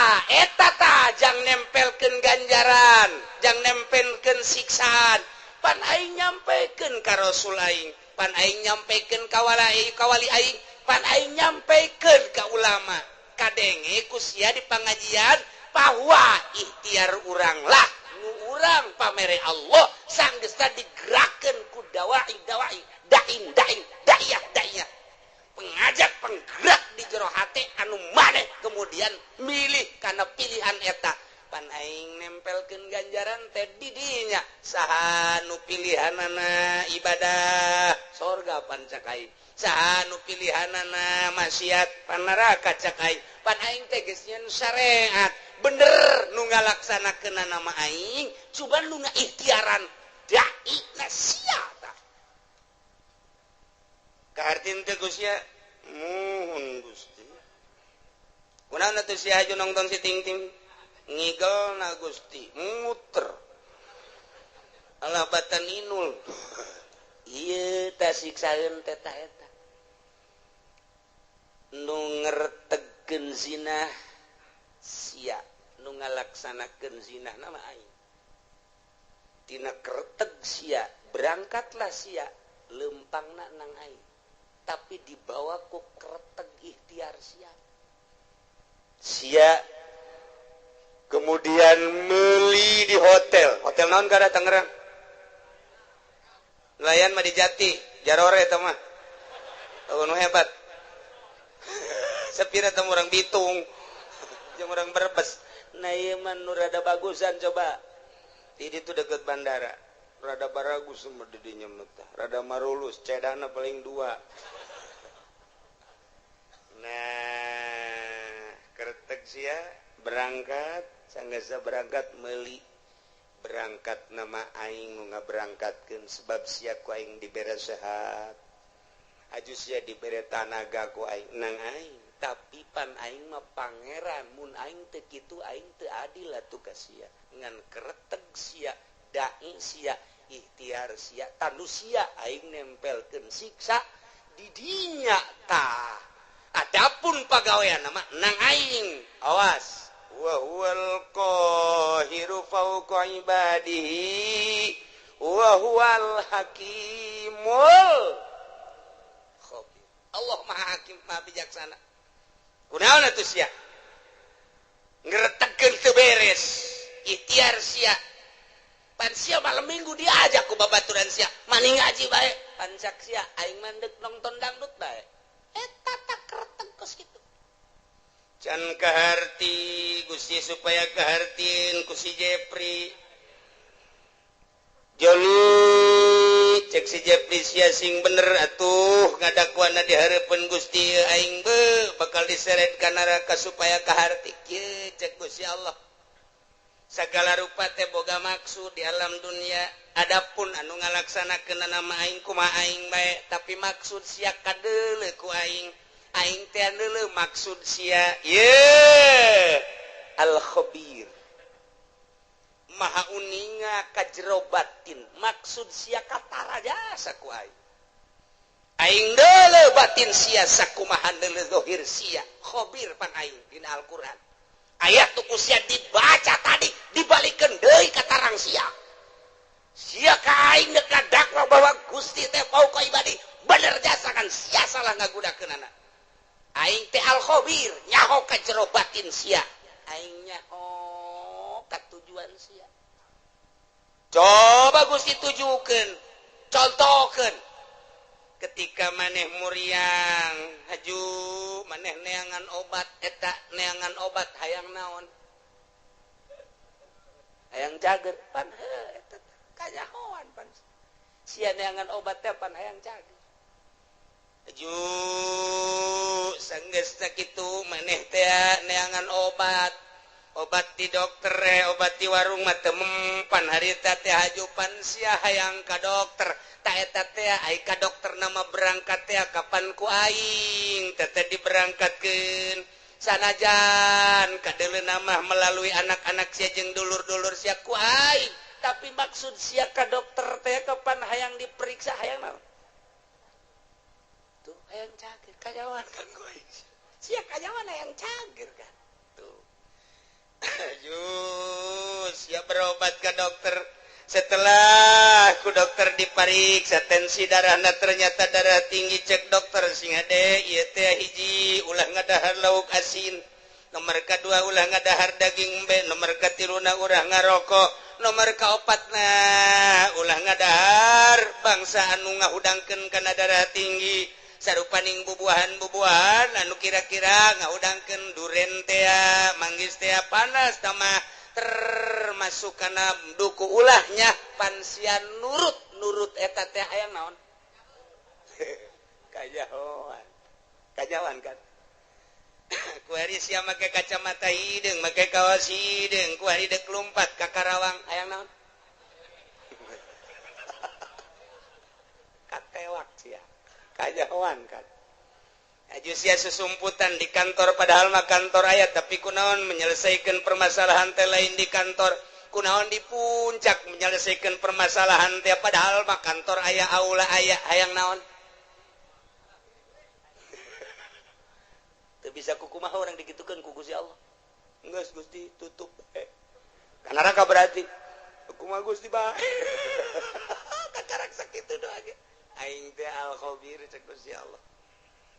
Speaker 3: Tah eta tah jang nempelkeun ganjaran, jang nempelkeun siksaan. Pan aing nyampekeun ka Rasul aing, pan aing nyampekeun ka wali aing, pan aing nyampekeun ka ulama. Kadenge ku sia di pangajian bahwa ikhtiar urang lah nu urang pamere Allah sanggeusna digerakkeun ku dawai dawai dain dain da'iyah da'iyah pengajak penggerak di jero hate anu maneh kemudian milih karena pilihan eta. Pan aing nempelkeun ganjaran teh di dinya saha nu pilihanana ibadah sorga pan cak aing, saha nu pilihanana maksiat pan neraka cak aing. Pan aing teh geus nyeun syariat bener nu ngalaksanakeun nama aing, cuman nu ngaikhtiaran dai na sia tah. Kahartin teh Gusti muhun Gusti. Kunaon atuh sia aju nongton si Ting-ting? Ngigel na Gusti, muter. Alah batan inul. Ieu tah siksaeun teh ta eta. Nu ngertegkeun zinah sia, nu ngalaksanakeun zinah nama aing. Tina kerteg sia, berangkatlah sia lempangna nang aing. Tapi dibawa ku kerteg ikhtiar sia. Sia kemudian meli di hotel. Hotel naon kada Tangerang? Nelayan mah di Jati, Jarore eta mah. Nu hebat. Sepira teh urang Bitung, jeung urang Brebes. Nah ieu mah nu rada bagusan coba. Di ditu deket bandara. Rada baragus mah di dinya mah tah. Rada marulus, cedana paling dua. Nah, kertek sia berangkat, sanggasa berangkat meuli. Berangkat nama aing nu ngaberangkatkeun sebab sia ku aing dibere sehat. Aju sia dibere tanaga ku aing nang aing, tapi pan aing mah pangeran, mun aing teu kitu aing teu adil atuh ka sia. Ngan kereteg sia, dai sia, ikhtiar sia, tanu sia aing nempelkeun siksa di dinya tah. Adapun pagawean nama nang aing, awas. Wa huwal qahiru fawqa ibadihi wa huwal hakimul khabir. Allah Maha Hakim, Maha Bijaksana. Kunaon atuh sia? Ngeretegkeun teu beres, ikhtiar sia. Pan sia malam minggu diajak ku babaturan sia, maning ngaji bae, pan cak sia aing mah deuk nonton dangdut bae. Eta tak kereteg kos kitu. Can kaharti Gusti supaya kahartin ku si Jepri. Joli cek si Jepri sia sing bener atuh ngadakuana di hareupeun Gusti aing be bakal diseret ka neraka supaya kaharti kieu cek Gusti Allah. Sagala rupa teh boga maksud di alam dunia. Adapun anu ngalaksanakeun nama aing kumaha aing bae, tapi maksud sia kadeuleu ku aing. Aing teh deuleu maksud sia. Ye al khabir maha uninga ka jero batin, maksud sia katara jasa ku aing. Aing deuleu batin sia sakumaha deuleu zahir sia. Khabir pan aing dina Al-Qur'an. Ayat tu ku sia dibaca tadi dibalikeun deui ka tarang sia. Sia ka aing deuk ngadakwa bahwa Gusti teh fauqa ibadi, bener jasa kan sia salah ngagunakeunana. Aing teh al khabir nyaho ka jero batin sia. Aing nyaho ka tujuan sia. Coba Gusti tujukeun, contohkeun. Ketika maneh muriang haju maneh neangan obat eta neangan obat hayang naon? Hayang cager pan heuh eta kanyahoan pan. Sia neangan obat teh pan hayang cager. Haju sanggeusna kitu maneh teh neangan obat. Obat di dokter, obat di warung mah teu mempan harita teh haju pan sia hayang ka dokter. Ta eta teh ai ka dokter nama berangkat teh kapan ku aing teh teh diberangkatkeun. Sanajan kadeuleuna mah melalui anak-anak sia jeung dulur-dulur sia ku aing, tapi maksud sia ka dokter teh kapan hayang diperiksa hayang naon? Tuh hayang cager kanyawan kan ku aing. Sia kanyawan hayang cager kan. Tuh. Jus ya berobat ke dokter. Setelah ku dokter dipariksa tensi darahna ternyata darah tinggi, cek dokter sing hade ieu teh hiji ulah ngadahar lauk asin, nomor kadua ulah ngadahar daging embe, nomor katiluna ulah ngarokok, nomor kaopatna ulah ngadahar bangsa anu ngahudangkeun kana darah tinggi, sarupaning bubuahan-bubuahan anu kira-kira ngahudangkeun duren teh, manggis teh, panas tamah termasuk kana duku ulahnya pansian nurut eta teh hayang naon? Kajahoan. Kajahoan kan. Kuari sia make kacamata hideung, make kaos hideung, kuari deuk lumpat ka Karawang hayang naon? Katewak sia. Kajahoan kan. Aju sia susumputan di kantor padahal mah kantor aya tapi kunaon menyelesaikan permasalahan teh lain di kantor, kunaon di puncak menyelesaikan permasalahan teh padahal mah kantor aya, aula aya, hayang naon? Teu bisa kukumaha urang dikitukeun ku Gusti Allah. Geus Gusti tutup bae. Ka neraka berarti. Kumaha Gusti bae. Kakarak sakitu doa ge. Aing teh al-khabir cek Gusti Allah.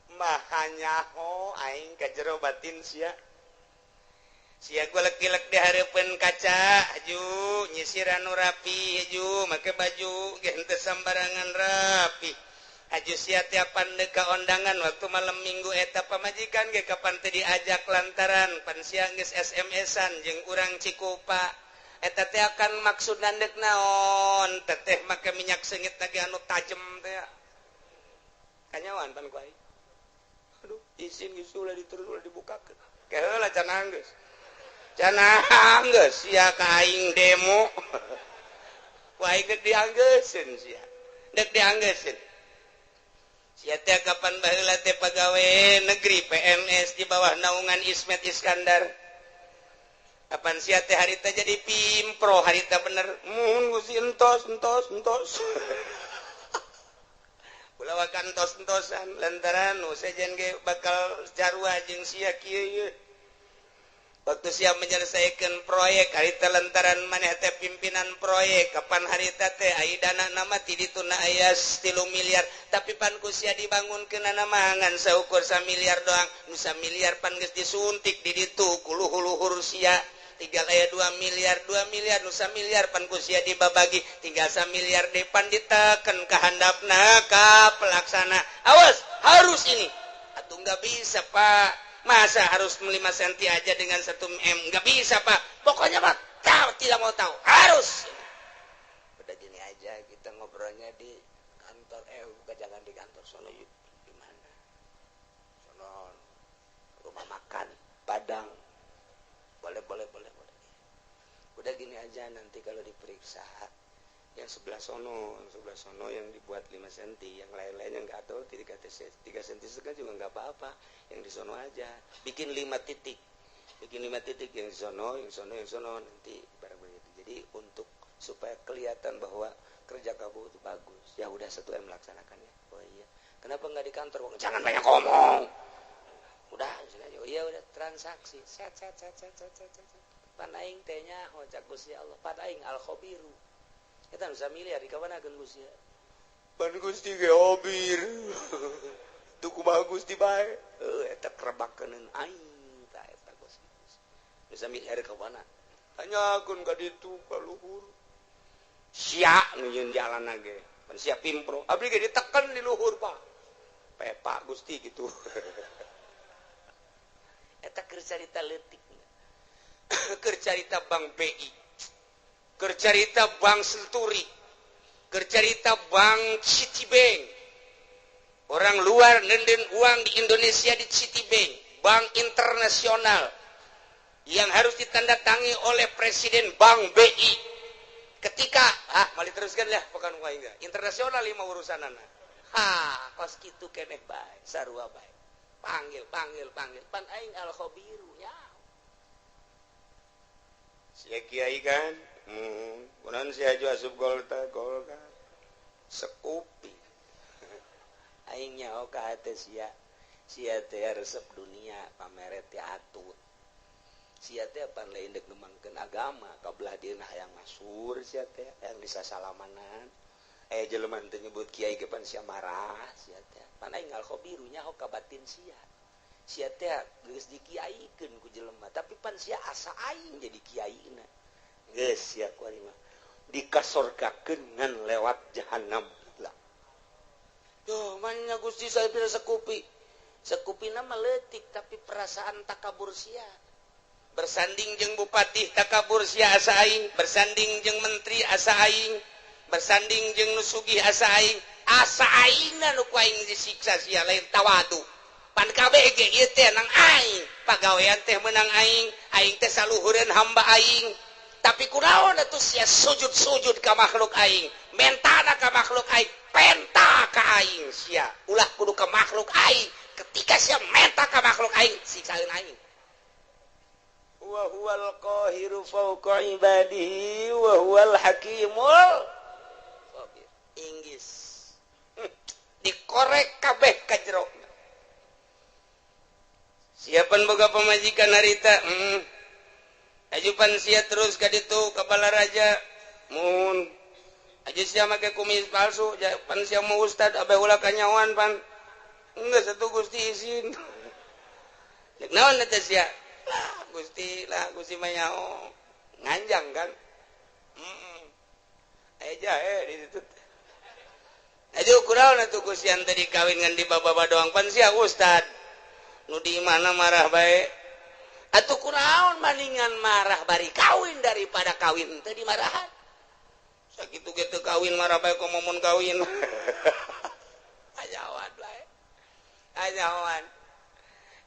Speaker 3: Maha nyaho aing ka jero batin sia. Sia golek-golek di hareupeun kaca, aju nyisiran nu rapi, aju make baju ge henteu sambarangan rapi. Aju sia tiap pandek ka ondangan waktu malam minggu eta pamajikan ge kapan teu diajak lantaran pan sia geus SMS-an jeung urang Cikupa. Eta teh akan maksud nandek naon? Teteh make minyak seungit lagi anu tajem teh. Kanyawan pan ku aing. Aduh, izin geus ulah diterus ulah dibukakeun. Keheula cenah geus. Cenah geus sia ka aing demo. Ku aing dek dianggeuseun sia. Dek dianggeuseun. Sia teh kapan baheula teh pagawe negeri PNS di bawah naungan Ismet Iskandar. Kapan sia teh harita jadi pimpro, harita bener. Mun Gusti entos entos entos. Ulawakan tos-entosan lantaran nu sejen ge bakal jarua jeung sia kieu ieu. Waktu sia menyelesaikan proyek harita lantaran maneh teh pimpinan proyek kapan harita teh ai dana nama ti dituna aya 3 miliar tapi pan ku sia dibangunkeunana mah ngan saukur 1 miliar doang, nu 1 miliar pan geus disuntik di ditu ku luhur-luhur sia. Tinggal aya 2 miliar, 2 miliar, nu 1 miliar pan ku sia dibabagi, tinggal 1 miliar depan diteken ka handapna ka pelaksana. Awas, harus ini. Atuh nggak bisa, Pak. Masa harus 5 cm aja dengan 1 M? Nggak bisa, Pak. Pokoknya Pak, tahu tidak mau tahu, harus. Udah gini aja kita ngobrolnya di kantor, bukan jangan di kantor sono yuk. Di mana? Sono rumah makan Padang. Boleh. Udah gini aja nanti kalau diperiksa yang sebelah sono yang dibuat 5 cm, yang lain-lainnya enggak atau 3 cm setengah juga enggak apa-apa, yang di sono aja. Bikin 5 titik. Bikin 5 titik yang di sono, yang sono, yang sono nanti barang begitu. Jadi untuk supaya kelihatan bahwa kerja kamu itu bagus. Ya udah 1 M laksanakannya. Oh iya. Kenapa enggak di kantor? Jangan banyak ngomong. Udah, iya udah transaksi. Set set set set set set. Pan aing teh nyaho cak Gusti Allah. Pan aing al khabiru. Eta bisa miliar di kamanakeun Gusti. Pan Gusti ge hobir. Tuh kumaha Gusti bae. Heuh eta kerebakeun aing tah eta Gusti. Bisa miliar ka mana? Tanyakeun ka ditu ka luhur. Sia nu nyeun jalan ge. Pan sia pimpro. Abdi ge diteken di luhur, Pak. Pepak Gusti gitu. Eta keur carita leutik. Keur carita Bank BI, keur carita Bank Senturi, keur carita Bank Citibank. Orang luar nenden uang di Indonesia di Citibank, bank internasional yang harus ditandatangi oleh Presiden Bank BI. Ketika ah mali teruskan lah bukan enggak. Internasional lima urusanana. Ha, kos kitu keneh bae, sarua bae. Panggil pan aing al khabiru nya. Sia kiai kan, kunaon sia aju asup golta golkar. Sekupi. Aing nyaho ka hate sia. Sia teh resep dunia pamere teh atut. Sia teh pan lain dek ngembangkeun agama ka belah dieuna hayang masyhur sia teh hayang disasalamanan. Jelema teh nyebut kiai ge pan sia marah sia teh. Pan aing al khabiru nyaho ka batin sia. Sia teh geus dikiaikeun ku jelema tapi pan sia asa aing jadi kiaina. Geus sia ku ari mah dikasorgakeun ngan lewat jahanam lah. Duh, manya Gusti saya pira sekupi. Sekupina mah leutik tapi perasaan takabur sia. Bersanding jeung bupati takabur sia asa aing, bersanding jeung menteri asa aing, bersanding jeung nu sugih asa aing, asa aingna nu ku aing disiksa sia lain tawadu. Pan kabeh ge ieu teh nang aing, pagawean teh meunang aing, aing teh saluhureun hamba aing. Tapi kunaon atuh sia sujud-sujud ka makhluk aing, mentana ka makhluk aing, penta ka aing sia. Ulah kudu ka makhluk aing, ketika sia menta ka makhluk aing, siksaeun aing. Wa huwal qahiru fawqa ibadihi wa huwal hakimul khabir. Inggris dikorek kabeh ka jero. Siapan boga pamajikan harita? Ajupan sia terus ka ditu ka Balaraja. Mun aju sia make kumis palsu, pan sia mau ustad abe ulah kanyawan pan. Geus atuh Gusti izin. Rek naon eta sia? Lah Gusti, lah Gusti mah nyaho. Nganjang kan? Aya jahe di ditu. Aju kunaon atuh Gusti anu tadi kawin ngan di baba doang pan sia ustad. Nu di mana marah bae. Atuh kunaon maningan marah bari kawin daripada kawin teu dimarahan. Sakitu ge teu kawin marah bae komo mun kawin. Ajawan bae. Ajawan.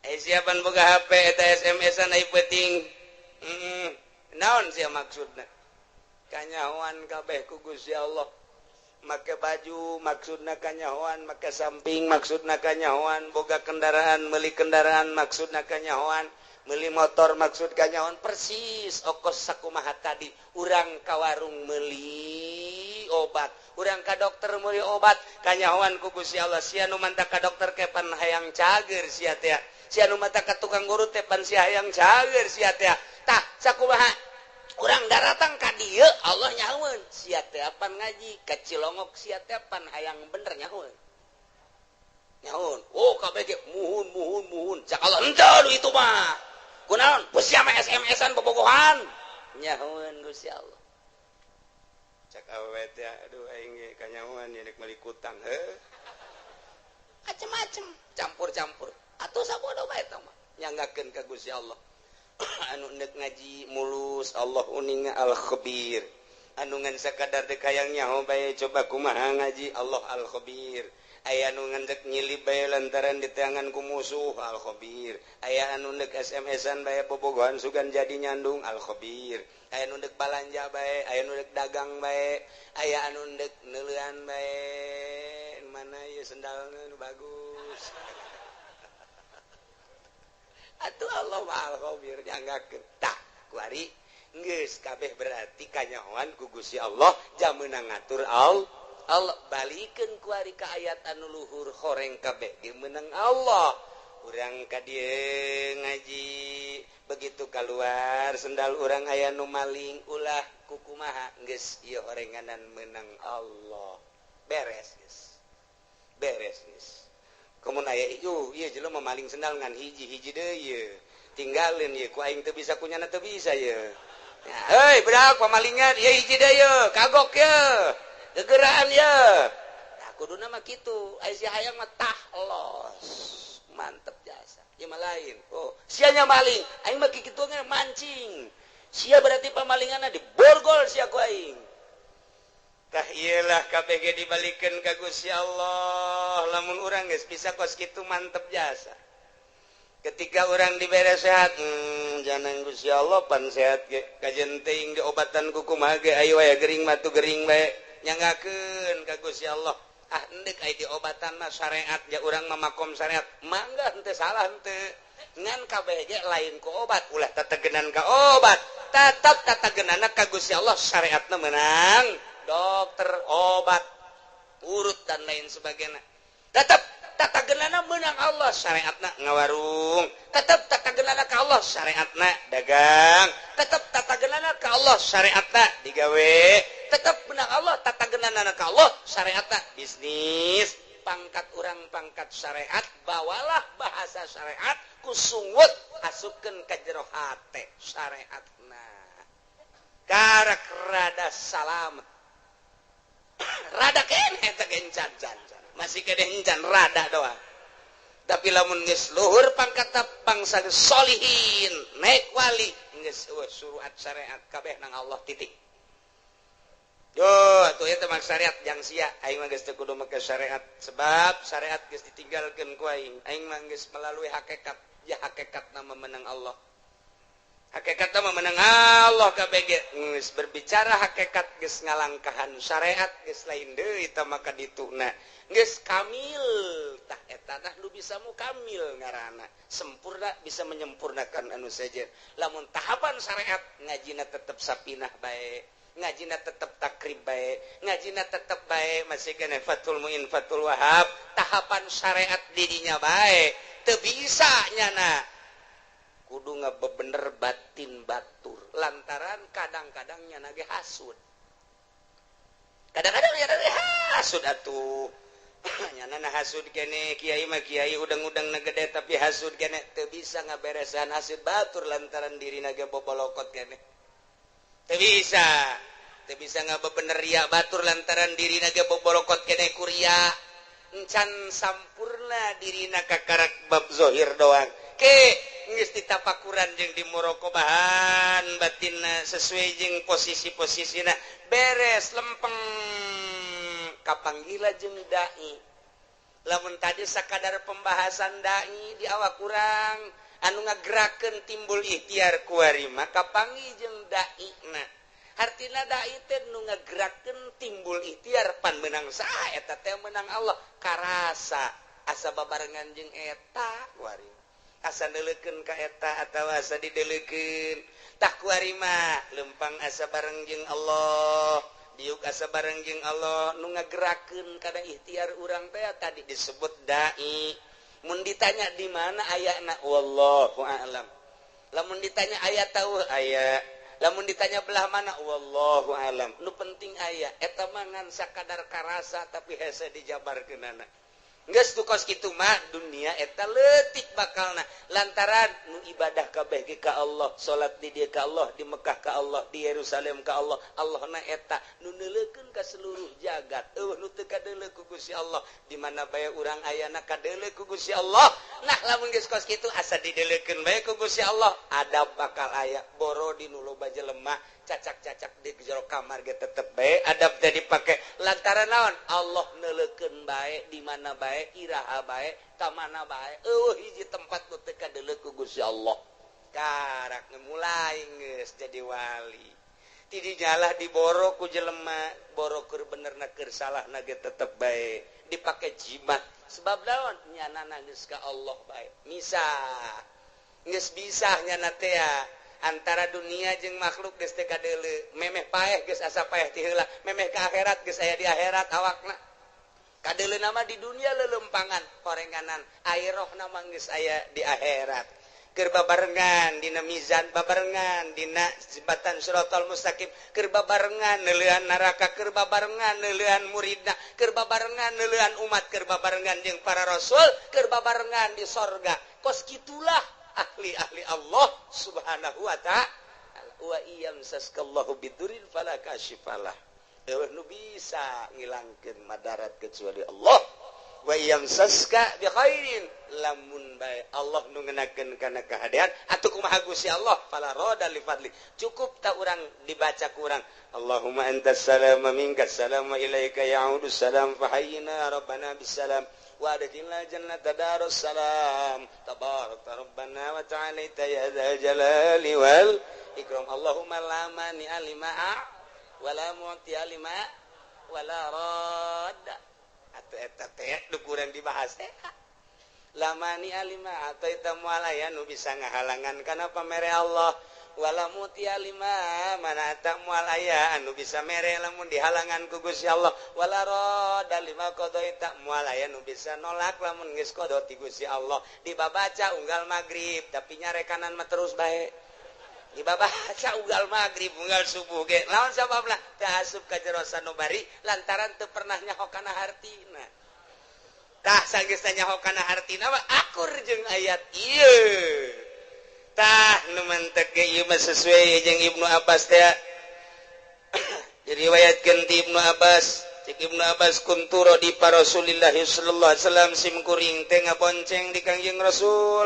Speaker 3: Siapan boga HP eta SMS-an ai peuting. Naon sia maksudna? Kanyahoan kabeh ku Gusti Allah. Make baju maksudna kanyahoan, make samping maksudna kanyahoan, boga kendaraan, meuli kendaraan maksudna kanyahoan, meuli motor maksud kanyahoan, persis okos sakumaha tadi. Urang ka warung meuli obat, urang ka dokter meuli obat, kanyahoan ku Gusti Allah. Sia nu manta ka dokter ke pan hayang cager sia teh. Sia nu manta ka tukang urut teh pan sia hayang cager sia teh. Tah sakumaha urang daratang ka dieu Allah nyahoeun sia teh pan ngaji ka Cilongok sia teh pan hayang bener nyahoeun. Nyahoeun. Oh kabeh ge muhun muhun muhun. Cak Allah henteu itu mah. Kunaon? Geus sia mah SMS-an bobogohan. Nyahoeun Gusti Allah. Cak awewe teh aduh aing ge kanyahoan ieu rek meuli kutang heuh. Macem-macem, campur-campur. Atuh sabodo bae eta mah nyanggakeun ka Gusti Allah. Anu nek ngaji mulus Allah uninga al-khabir. Anu ngan sakadar dek hayang nyaho bae coba kumaha ngaji Allah al-khabir. Aya anu ngan dek nyilip bae lantaran diteangan ku musuh al-khabir. Aya anu nek SMS-an bae bobogohan sugan jadi nyandung al-khabir. Aya anu dek balanja bae, aya anu dek dagang bae, aya anu dek neuleuan bae. Mana ieu sendalna nu bagus. Atuh Allah mah al-khabir nyanggakeun. Tah kuari geus kabeh berarti kanyahoan ku Gusti Allah jameunang ngatur Allah. Allah balikeun kuari ka ayat anu luhur horeng kabeh ge meunang Allah. Urang ka dieu ngaji begitu keluar sendal urang aya nu maling ulah kukumaha geus ieu horenganan meunang Allah. Beres geus. Beres geus. Komun aya ieu ieu jelema maling sendal ngan hiji-hiji deui ieu. Tinggalin ieu ku aing teu bisa kunyana teu bisa ieu. Hei budak pamalingan ieu hiji deui ieu, kagok ieu. Gegeraan ieu. Tah kuduna mah kitu, aya si hayang mah tah los. Mantep jasa. Ieu mah lain. Oh, sia nya maling, aing mah kitu ge mancing. Sia berarti pamalinganna diborgol sia ku aing. Tah iyalah KBG dibalikeun ka Gusti Allah. Lamun urang geus bisa kos kitu mantep jasa. Ketika urang dibere sehat, jangan Gusti Allah pan sehat ge kajen teuing diobatan ku kumaha ge ayo aya gering mah tu gering bae nyanggakeun ka Gusti Allah. Ah endek aya diobatan mah syariat ja urang mah makom syariat. Mangga henteu salah henteu. Ngan kabeh ge lain ku obat, ulah tetegenan ka obat. Tetep tetegenanna ka Gusti Allah syariatna meunang. Dokter, obat, urut dan lain sebagainya. Tetap Tatagenana menang Allah syariatna ngawarung, tetep tatagenana ka Allah syariatna dagang, tetep tatagenana ka Allah syariatna digawe, tetep menang Allah tatagenana ka Allah syariatna bisnis. Pangkat urang pangkat syariat, bawalah bahasa syariat kusungut asupkeun ka jero hate syariatna. Karak rada salamet. Rada keneh eta gencan can. Masih kene encan rada doang. Tapi lamun geus luhur pangkat bangsa solihin, naik wali geus suruhat syariat kabeh nang Allah titik. Yo, atuh eta mah syariat jang sia, aing mah geus teu kudu make syariat sebab syariat geus ditinggalkeun ku aing. Aing mah geus melalui hakikat, ya hakikatna mah menang Allah. Hakikatna mah menang Allah kabeh ge geus berbicara hakikat geus ngalangkahan syariat geus lain deui eta mah ka dituna. Geus kamil tah eta tah nu bisa mukamil ngaranna, sempurna bisa menyempurnakan anu sejen. Lamun tahapan syariat ngajina tetep sapinah bae, ngajina tetep takrib bae, ngajina tetep bae masih kene Fathul Muin Fathul Wahab, tahapan syariat didinya bae teu bisa nyana kudu ngabebener batin batur lantaran kadang-kadang nyana ge hasud, kadang-kadang nyana ge hasud atuh nyana na hasud kene kiai mah kiai udang-udang na gede tapi hasud kene teu bisa ngaberesan hasud batur lantaran dirina ge bobolokot kene teu bisa ngabebener ria batur lantaran dirina ge bobolokot kene kuria encan sampurna dirina kakarak bab zohir doang ke geus ditapakuran jeung di muraqabahan batinna sesuai jeung posisi-posisina beres lempeng kapanggila jeung dai. Lamun tadi sakadar pembahasan dai di awak kurang anu ngagerakeun timbul ikhtiar kuari maka kapanggih jeung daina. Hartina dai teh nu ngagerakeun timbul ikhtiar pan meunang saha eta teh meunang Allah karasa asa babarengan jeung eta kuari asa neuleukeun ka eta atawa asa dideulekeun tah kuari mah lempang asa bareng jeung Allah diuk asa bareng jeung Allah nu ngagerakeun kana ikhtiar urang teh tadi disebut dai. Mun ditanya di mana ayana wallahu a'lam. Lamun ditanya aya tahu aya, lamun ditanya belah mana wallahu a'lam. Nu penting aya eta mah ngan sakadar karasa tapi hese dijabarkeunana. Geus tu kos kitu mah dunia eta leutik bakalna lantaran nu ibadah kabeh ge ka Allah, salat di dieu ka Allah, di Mekah ka Allah, di Yerusalem ka Allah. Allahna eta nu neuleukeun ka seluruh jagat. Eueuh nu teu kadeuleu ku Gusti Allah, di mana bae urang ayana kadeuleu ku Gusti Allah. Nah lamun geus kos kitu asa dideuleukeun bae ku Gusti Allah, adab bakal aya. Boro di nu loba jelema cacak-cacak di jero kamar ge tetep bae adab teh dipake lantaran naon Allah neuleukeun bae di mana bae iraha bae ka mana bae eueuh hiji tempat nu teu kadeuleu ku Gusti Allah. Karak mulai geus jadi wali ti dinyalah diboro ku jelema boro keur benerna keur salahna ge tetep bae dipake jimat sebab naon nyanana geus ka Allah bae misah geus bisa nyana teh antara dunia jeung makhluk geus teu kadeuleu memeh paeh geus asa paeh ti heula memeh ka akhirat geus aya di akhirat awakna kadeuleu nama di dunia lelempangan horenganan akhirahna mah geus aya di akhirat keur babarengan dina mizan babarengan dina jembatan siratal mustaqim keur babarengan neuleuhan neraka keur babarengan neuleuhan muridna keur babarengan neuleuhan umat keur babarengan jeung para rasul keur babarengan di sorga kos kitulah ahli-ahli Allah subhanahu wa ta'ala. Wa iyamsaskallahu bidurin fala kashifalah. Eueuh nu bisa ngilangkeun madarat kecuali Allah. Wa iyamsaska bi khairin lamun bae Allah nu ngenakeun kana kahadean atuh kumaha Gusti Allah fala rada li fadli. Cukup tak urang dibaca ku urang Allahumma antas salam minkas salam wa ilaika ya'udus salam fahayyina rabbana bisalam wa adkhilna jannata darus salam tabarakta rabbana wa ta'alaita ya dzal jalali wal ikram. Allahumma la mani'a lima wa la mu'tiya lima wa la radda. Atuh eta teh nu kurang dibahas teh la mani'a lima atau eta moal aya nu bisa ngahalangan kana pamere Allah Wala mutia lima mana tak moal aya anu bisa mere lamun dihalangan ku Gusti Allah. Wala rada lima qadaita moal aya nu bisa nolak lamun geus qada ti Gusti Allah. Dibabaca unggal magrib tapi nyarekanan mah terus bae. Dibabaca unggal magrib unggal subuh ge. Lawan sababna teu asup ka jero sanubari lantaran teu pernah nyaho kana hartina. Tah sanggeus nyaho kana hartina mah akur jeung ayat ieu. Tah nu mantek ge ieu mah sesuai jeung Ibnu Abbas teh. Diriwayatkeun ti Ibnu Abbas, cek Ibnu Abbas kuntu di Rasulillah sallallahu alaihi wasallam sim kuring teh ngabonceng di Kangjeng Rasul.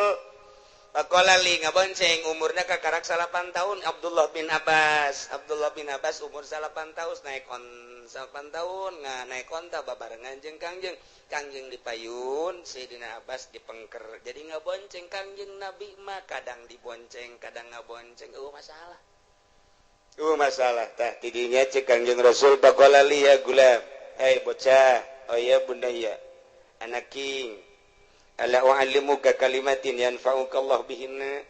Speaker 3: Pakola li ngabonceng umurna kakarak 8 tahun Abdullah bin Abbas. Abdullah bin Abbas umur 8 tahun naik on 8 tahun naik onta babarengan jeung Kangjeng. Kangjeng dipayun, Sayyidina Abbas dipengker. Jadi ngabonceng Kangjeng Nabi mah kadang dibonceng, kadang ngabonceng. Masalah. Masalah tah tidinya cek Kangjeng Rasul pakola li ya gulam. Hei bocah, oh ya bunda ya. Anak king. Ala u'allimuka kalimatin yanfa'uka Allah bihinna.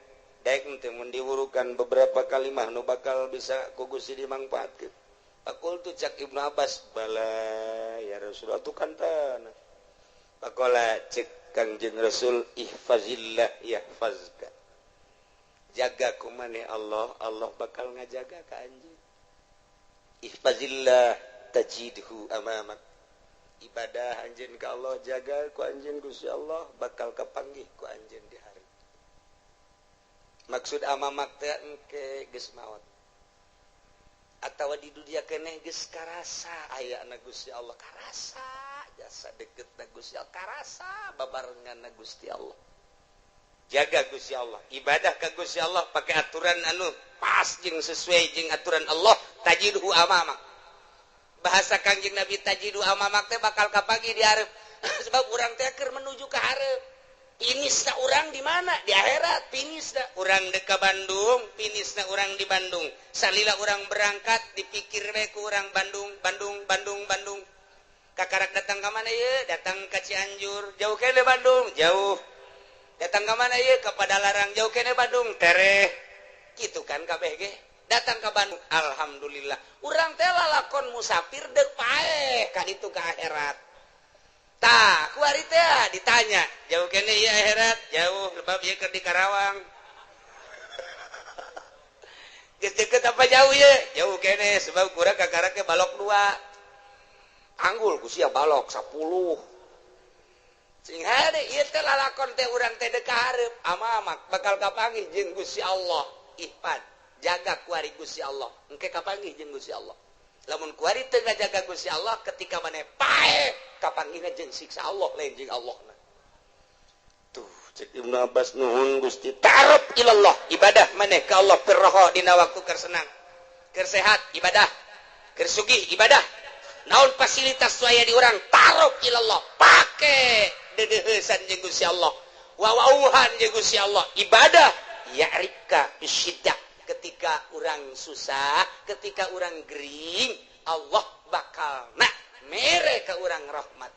Speaker 3: Daek teh mun diwurukan beberapa kalimah nu bakal bisa ku Gusti dimangfaatkeun. Faqultu cak Ibnu Abbas, bala ya Rasulullah tu kantan. Faqala cek Kangjeng Rasul ihfazillah yahfazka. Jaga ku maneh Allah, Allah bakal ngajaga ka anjeun. Ihfazillah tajidhu amamak. Ibadah anjeun ka Allah jaga ku anjeun Gusti Allah bakal kapanggih ku anjeun di hari. Maksud amamak teh engke geus maot. Atawa di dunia keneh geus karasa ayana Gusti Allah karasa jasa deketna Gusti Allah karasa babarenganna Gusti Allah. Jaga Gusti Allah, ibadah ka Gusti Allah pakai aturan anu pas jeung sesuai jeung aturan Allah tajidhu amamak. Bahasa Kangjeng Nabi tajidu amamak teh bakal kapanggih di hareup. Sebab urang teh keur menuju ka hareup. Finisna urang di mana? Di akhirat. Finisna urang deuk ka Bandung, finisna urang di Bandung. Salila urang berangkat dipikir we ku urang Bandung, Bandung, Bandung, Bandung. Kakarak datang ka mana ieu? Datang ka Cianjur, jauh keneh Bandung, jauh. Datang ka mana ieu? Ka Padalarang, jauh keneh Bandung, tereh. Kitu kan kabeh ge. Datang ke Bandung, alhamdulillah. Urang teh lalakon musafir deuk paeh ka ditu ka akhirat. Tah, kuari teh ditanya, jauh keneh ieu akhirat? Jauh, sebab ieu keur di Karawang. Geus deukeut apa jauh ieu? Jauh keneh sebab kurang kakara ke balok 2. Anggul ku sia balok 10. Sing hade ieu teh lalakon teh urang teh deuk ka hareup, amamak bakal kapanggih jeung Gusti Allah. Ihfad. Jaga kuari Gusti Allah, engke kapanggih jeung Gusti Allah. Lamun kuari teu ngajaga Gusti Allah ketika maneh paeh kapanggihna jeung siksa Allah lain jeung Allahna. Tuh cek Ibnu Abbas nuhun Gusti ta'aruf ilallah, ibadah maneh ka Allah firroho dina waktu keur senang, keur sehat ibadah, keur sugih ibadah. Naon fasilitas aya di urang ta'aruf ilallah, pake deudeuheusan jeung Gusti Allah, wawauhan jeung Gusti Allah, ibadah ya'rifka bisyiddah. Ketika orang susah, ketika orang gering, Allah bakal nak mere ke orang rahmat.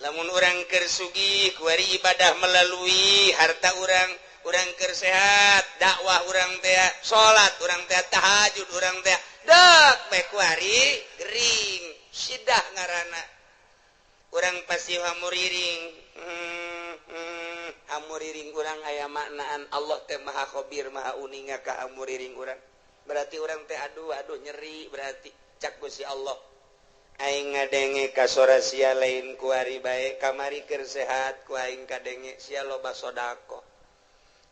Speaker 3: Lamun orang keur sugih, kuari ibadah melalui harta orang, orang keur sehat, dakwah orang teh, salat orang teh, tahajud orang teh, dek bae kuari gering, sidah ngaranna. Urang pasti hamuriring. Hamuriring urang aya maknaan Allah teh maha khabir maha uninga ka hamuriring urang. Berarti urang teh aduh aduh nyeri berarti cak Gusti Allah. Aing ngadenge ka sora sia lain kuari bae kamari keur sehat ku aing kadenge sia loba sedekah.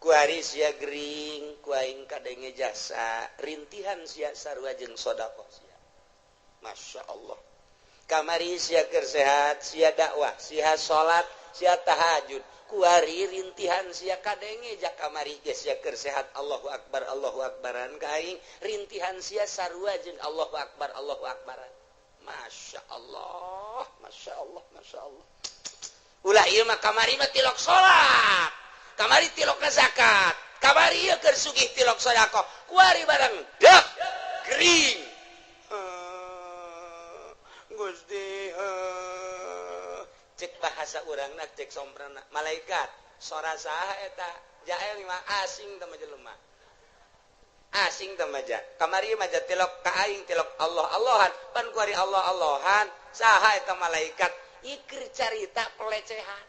Speaker 3: Kuari sia gering ku aing kadenge jasa rintihan sia sarua jeung sedekah sia. Masya Allah. Kamari sia keur sehat sia dakwah sia salat sia tahajud. Kuari rintihan sia kadenge jak kamari ge sia keur sehat Allahu akbar Allahu akbaran ka aing rintihan sia sarua jeung Allahu akbar Allahu akbaran. Masya Allah, Masya Allah, Masya Allah. Ulah ieu mah kamari mah tilok salat, kamari tilok zakat, kamari ieu keur sugih tilok sedekah, kuari barang dek gering. Gusti cek bahasa urangna cek somprana malaikat sora saha eta jael mah asing teh jelema. Asing teh maja. Kamari maja tilok ka aing tilok Allah Allahan, pan kuari Allah Allahan, saha eta malaikat? Ieu carita pelecehan.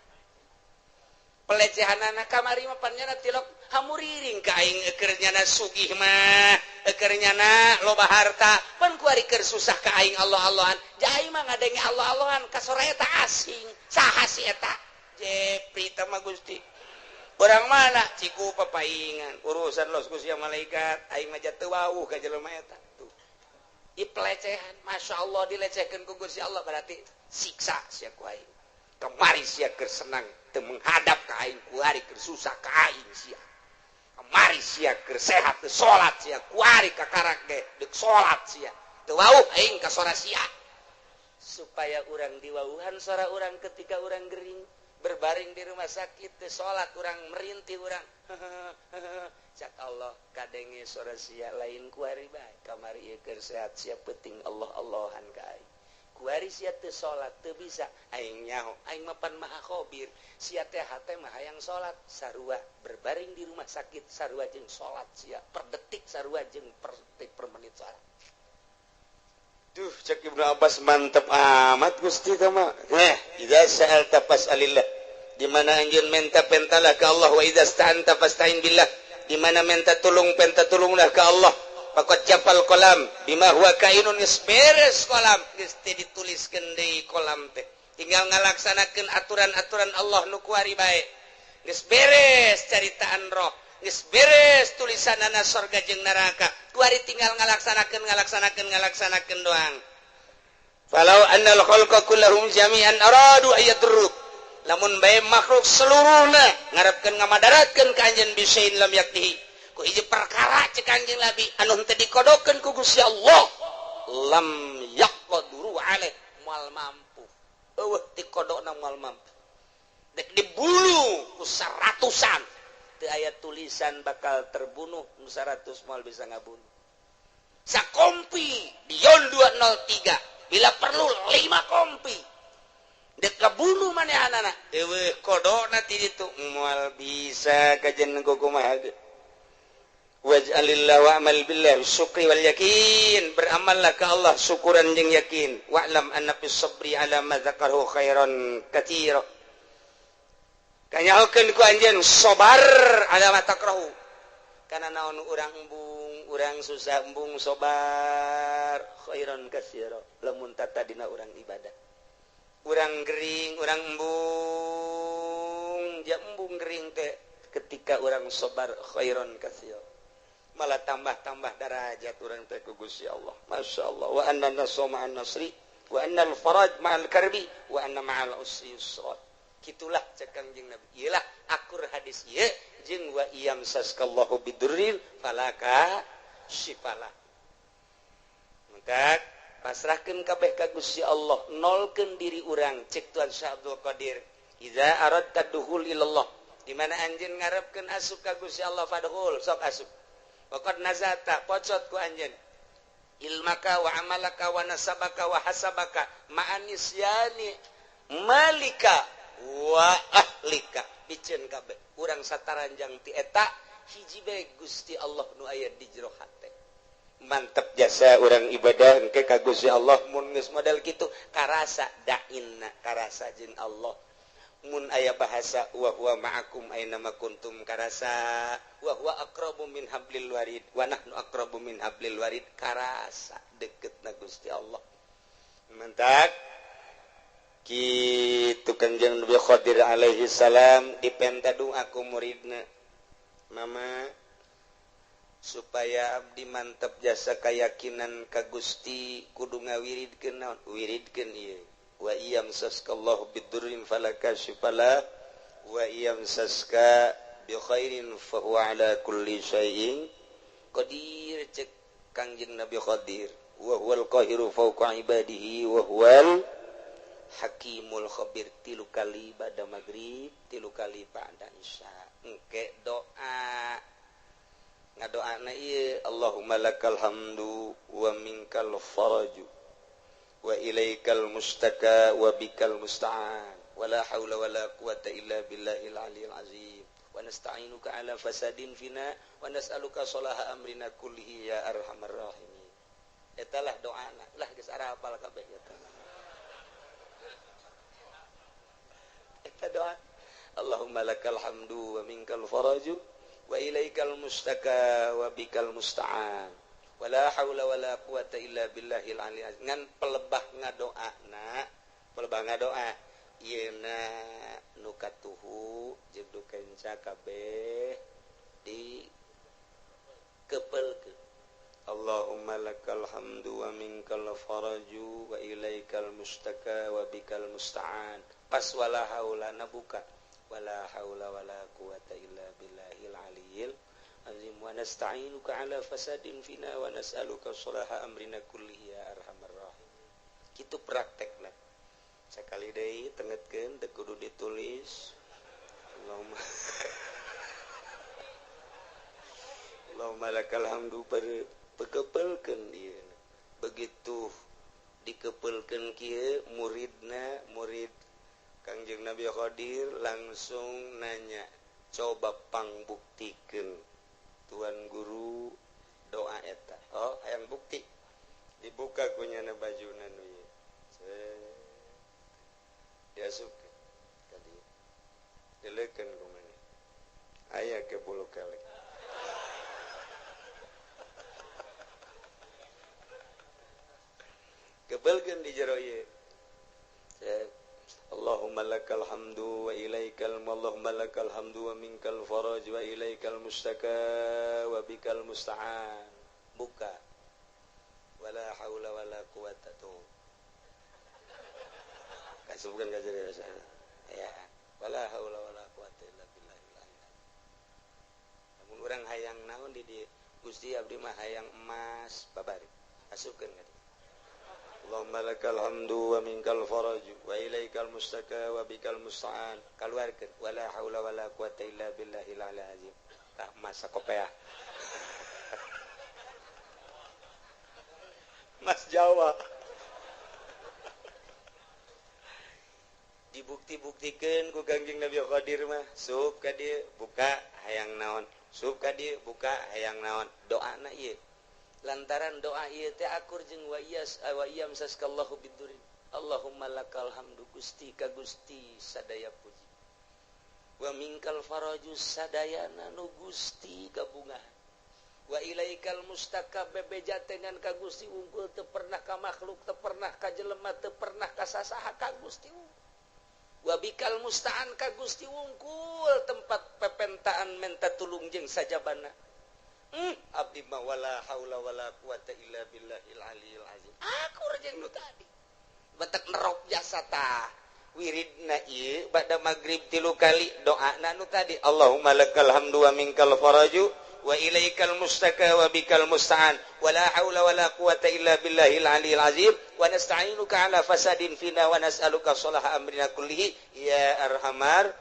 Speaker 3: Pelecehanana kamari mah pan nyana tilok hamuriring ka aing eukeur nyana sugih mah, eukeur nyana loba harta, pan kuari keur susah ka aing Allah Allahan. Jai mah ngadenge Allah Allahan ka sora eta asing. Saha si eta? Jepri teh mah Gusti. Orang mana? Ciku papaingan. Urusan los ku sia malaikat, aing mah teu wawuh ka jelema eta. Tuh. Ieu pelecehan, Masya Allah dilecehkeun ku Gusti Allah berarti siksa sia ku aing. Kamari sia keur senang teu menghadap ka aing, kuari keur susah ka aing sia. Kamari sia keur sehat teu salat sia, kuari kakarak ge deuk salat sia. Teu wawuh aing ka sora sia. Supaya urang diwawuhan sora urang ketika urang gering. Berbaring di rumah sakit teu salat urang merintih urang cak Allah kadenge sora sia lain kuari bae kamari ieu keur sehat sia peuting Allah Allahan ka aing kuari sia teu salat teu bisa aing nyaho aing mah pan maha khabir sia teh hate mah hayang salat sarua berbaring di rumah sakit sarua jeung salat sia per detik sarua jeung per detik per menit salat.
Speaker 2: Duh cek Ibnu Abbas mantep amat Gusti teh mah. Idza sa'alta fas'alillah. Di mana anjeun minta pentalah ka Allah wa idza sta'anta fasta'in billah. Di mana minta tulung penta tulunglah ka Allah. Faqad jafal qalam bima huwa kainun geus beres kolam geus teu dituliskeun deui kolam teh. Tinggal ngalaksanakeun aturan-aturan Allah nu kuari bae. Geus beres caritaan roh, geus beres tulisanana sorga jeung neraka. Kuari tinggal ngalaksanakeun ngalaksanakeun ngalaksanakeun doang. Falau annal khalqa kullahum jami'an aradu ayadruk. Lamun bae makhluk seluruhna ngarepkeun ngamadaratkeun ka anjeun bisain lam yaktihi. Ku hiji perkara cek anjeun Nabi anu henteu dikodokeun ku Gusti Allah lam yaqduru alaih moal mampu. Eueuh dikodokna moal mampu. Dek dibulu ku seratusan teu aya tulisan bakal terbunuh nu 100 moal bisa ngabunuh. Sakompi Dion 203 bila perlu 5 kompi. Dek kabunuh manehanana eueuh kodokna ti ditu moal bisa kajen kumaha ge. Waj'alillah wa'mal billah syukri wal yakin, beramallah ka Allah syukuran jeung yakin. Wa'lam anna fis sabri ala ma dzakarahu khairan katsira. Kanyahokeun ku anjeun sabar ala ma takrahu. Kana naon urang embung, urang susah embung sabar khairan katsira. Lamun tatadina urang ibadah. Urang gering, urang embung, ja embung gering teh ketika urang sabar khairan katsira. Malah tambah-tambah darajat urang teh ku Gusti Allah. Masya Allah. Wa anna nasra ma'an nasri, wa anna al-faraj ma'al karbi, wa anna ma'al usri yusra. Kitulah cek Kangjeng Nabi. Iyalah akur hadis ieu jeung wa iyam saskallahu bidurrin falaka syifala. Maka pasrahkeun kabeh ka Gusti Allah, nolkeun diri urang cek Tuan Syekh Abdul Qadir. Idza aradta dukhul ilallah. Di mana anjeun ngarepkeun asup ka Gusti Allah fadkhul, sok asup. Waqad nazata pocot ku anjeun ilmaka wa amalaka wa nasabaka wa hasabaka ma'anisyani malika wa ahlika piceun kabeh urang sataranjang ti eta hiji bae Gusti Allah nu aya di jero hate. Mantep jasa urang ibadah engke ka Gusti Allah mun geus model kitu karasa dainna karasa jeung Allah. Mun aya bahasa wa huwa ma'akum aina ma kuntum karasa wa huwa aqrabu min hablil warid wa nahnu aqrabu min hablil warid karasa deketna Gusti Allah. Mantak kitu Kanjeng Nabi Khadir alaihi salam dipenta doa ku muridna, mama supaya abdi mantep jasa kayakinan ka Gusti kudu ngawiridkeun naon wiridkeun ieu. Wa iyam saskallahu bidurrin falaka syifala wa iyam saska bi khairin fa huwa ala kulli syai'in qadir cek Kangjeng Nabi Khadir wa huwal qahiru fawqa ibadihi wa huwal hakimul khabir. Tilu kali ba'da maghrib, tilu kali ba'da isya. Engke doa ngadoana ieu Allahumma lakal hamdu wa minkal faraju wa ilaikal mustaka wa bikal musta'an wala haula wala quwata illa billahil aliyil azim.
Speaker 3: Wa nasta'inuka ala fasadin fina wa nas'aluka sholaha amrina kullihi ya arhamar rahimin. Eta lah doana lah geus arapal kabeh eta. Eta doa. Allahumma lakal hamdu wa minkal faraju wa ilaikal mustaka wa bikal musta'an. Wala haula wala quwata illa billahil aliyil azim. Ngan pelebah ngadoana, pelebah ngadoa yeuna nu katuhu jeung nu kenca kabeh di kepelkeun. Allahumma lakal hamdu wa minkal faraju wa ilaikal mustaka wa bikal musta'an. Pas wala haula na buka wala haula wala quwata illa billahil aliyil azim wa nasta'inuka ala fasadin fina wa nas'aluka sholaha amrina kullihi ya arhamar rahimin. Kitu praktekna. Sakali deui tengetkeun teu kudu ditulis. Allahumma Allahumma lakal hamdu pekepelkeun ieu. Begitu dikepelkeun kieu muridna murid Kangjeng Nabi Khadir langsung nanya, coba pangbuktikeun Tuan Guru doa eta. Oh, hayang bukti. Dibuka kunyana bajuna nu ieu. Diasupkeun ka dieu. Dileukeun ku maneh. Aya ke bulu kelek. Kebelkeun di jero ieu. Allahumma lakal hamdu wa ilaikal Allahumma lakal hamdu wa minkal faraj wa ilaikal mustaka wa bikal musta'an. Buka. Wala haula wala quwata tuh. Kasubkeun ka jero ya. Wala haula wala quwata illa billahil aliyil. Lamun urang hayang naon di dieu? Gusti abdi mah hayang emas babari. Asupkeun ka dieu. Allahumma lakal hamdu wa minkal faraju wa ilaikal mustaka wa bikal musta'an. Kaluarkeun wala haula wala quwata illa billahil aliyil azim. Tah mas sakopeah. Mas Jawa. Dibukti-buktikeun ku Kangjeng Nabi Khadir mah, sup ka dieu buka hayang naon, sup ka dieu buka hayang naon. Doana ieu. Lantaran doa ieu teh akur jeung wa iyas wa iyam saskallahu bidurin. Allahumma lakal hamdu Gusti ka Gusti sadaya puji. Wa minkal faraju sadayana nu Gusti kabungahan. Wa ilaikal mustaka bebeja dengan ka Gusti unggul teu pernah ka makhluk, teu pernah ka jelema, teu pernah ka sasaha ka Gusti unggul. Wa bikal musta'an ka Gusti unggul tempat pepentaan menta tulung jeung sajabana. Abdi mah wala haula wala quwata illa billahil aliyil azim. Aku jeung nu tadi. Betek nerok jasa tah. Wiridna ieu bada magrib 3 kali doana nu tadi. Allahumma lakal hamdu wa minkal faraju wa ilaikal mustaka wa bikal musta'an wala haula wala quwata illa billahil aliyil azim wa nasta'inuka ala fasadin fina wa nas'aluka sholaha amrina kullihi ya arhamar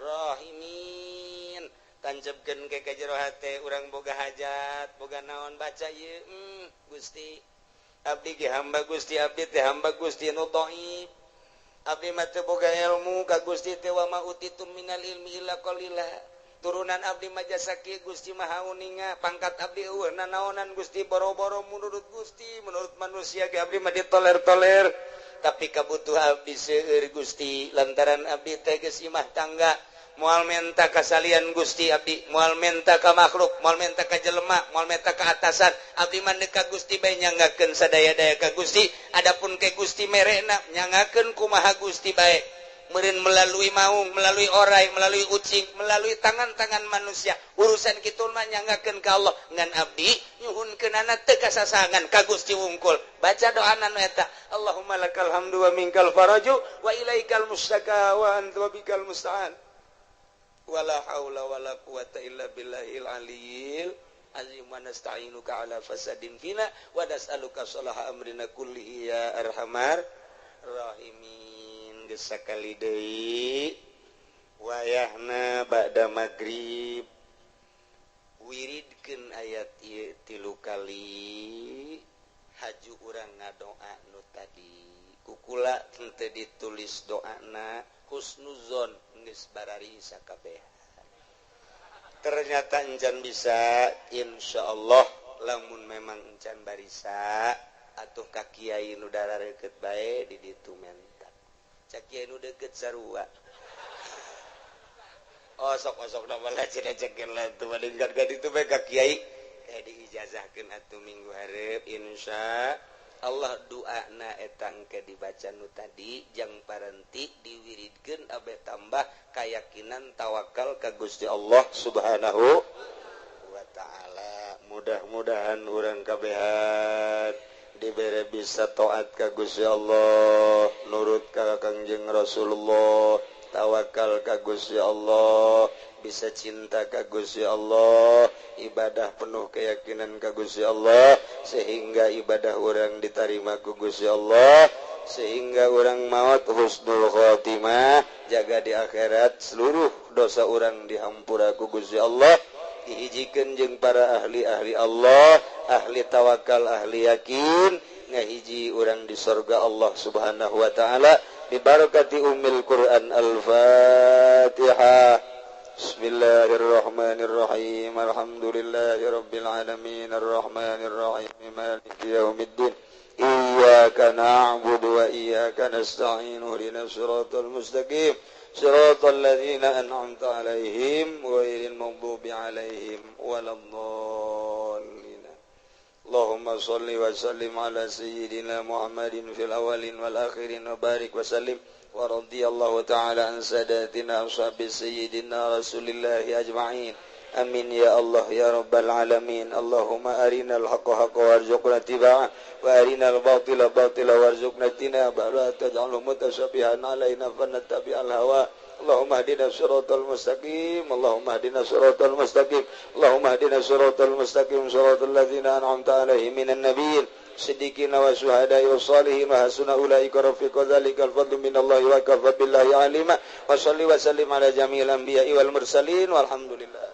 Speaker 3: rahimin. Tanjebkeun ke ka jero hate urang boga hajat boga naon baca ieu. Gusti abdi ge hamba Gusti, abdi teh hamba Gusti nu dhaif, abdi mah teu boga ilmu ka Gusti teh wa ma utitum minal ilmi illa qalila. Turunan abdi mah jasa kieu Gusti Maha Uninga, pangkat abdi eueuh nanaonan Gusti, boro-boro menurut Gusti, menurut manusia ge abdi mah ditoler-toler, tapi kabutuh abdi seueur Gusti lantaran abdi teh geus imah tangga. Moal menta kasalian Gusti abdi, moal menta ka makhluk, moal menta ka jelema, moal menta ka atasan, abdi mah ka Gusti bae nyanggakeun sadaya-daya ka Gusti. Adapun ke Gusti merena nyanggakeun kumaha Gusti bae, meureun melalui maung, melalui orai, melalui ucing, melalui tangan-tangan manusia. Urusan kitu mah nyanggakeun ka Allah. Ngan abdi nyuhunkeunana teu kasasangan ka Gusti wungkul. Baca doana nu eta, Allahumma lakal hamdu wa minkal faraju wa ilaikal mustaka wa anta bikal musta'an. Wala haula wala quwata illa billahil aliyil azim wa nasta'inuka ala fasadin fina wa nas'aluka sholaha amrina kullihi ya arhamar rahimin. Geus sakali deui wayahna ba'da magrib wiridkeun ayat ieu 3 kali haju urang ngadoa nu tadi kukula teu ditulis doana husnuzon geus barari sakabehan. Ternyata encan bisa, insyaallah lamun memang encan barisa atuh ka kiai nu darareukeut bae di ditu menta. Cak kiai nu deukeut sarua. Osok-osok na malah cenah cekeun lah tuh malingkat ka ditu bae ka kiai. Diijazahkeun atuh minggu hareup insya Allah doana eta engke dibaca nu tadi jang parenti diwiridkeun abe tambah keyakinan tawakal ka Gusti Allah Subhanahu wa taala. Mudah-mudahan urang kabehan dibere bisa taat ka Gusti Allah, nurut ka Kangjeng Rasulullah, tawakal ka Gusti Allah, bisa cinta ka Gusti Allah, ibadah penuh keyakinan ka Gusti Allah, sehingga ibadah orang diterima ku Gusti Allah, sehingga orang maut husnul khotimah, jaga di akhirat seluruh dosa orang dihampura ku Gusti Allah, dihijikeun jeung para ahli-ahli Allah, ahli tawakal, ahli yakin, ngahiji orang di surga Allah Subhanahu wa taala. Bibarakati ummil Quran. Al-Fatihah. Bismillahirrahmanirrahim. Alhamdulillahi rabbil alamin. Arrahmanirrahim. Maliki yaumiddin. Iyyaka na'budu wa iyyaka nasta'in. Ihdinas siratal mustaqim. Siratal ladzina an'amta 'alaihim ghairil maghdubi 'alaihim waladdallin. Allahumma shalli wa sallim ala sayyidina Muhammadin fil awwalin wal akhirin wa barik wa sallim. Wa radhiyallahu ta'ala an sadatina ashabi sayyidina Rasulillahi ajma'in. Amin ya Allah ya rabbal alamin. Allahumma arinal haqqa haqqa warzuqna ittiba'ah wa arinal batila batila warzuqna ijtinabah la taj'alhu mutasyabihan alaina fanattabi'al hawa. Allahumma hdina siratal mustaqim. Allahumma hdina siratal mustaqim. Allahumma hdina siratal mustaqim siratal ladzina an'amta alaihim minan nabiyyin siddiqina wa syuhada'i wa shalihin wa hasuna ulaika rafiqa dzalikal fadlu minallahi wa kafa billahi alima. Wa shalli wa sallim ala jami'il anbiya'i wal mursalin walhamdulillah.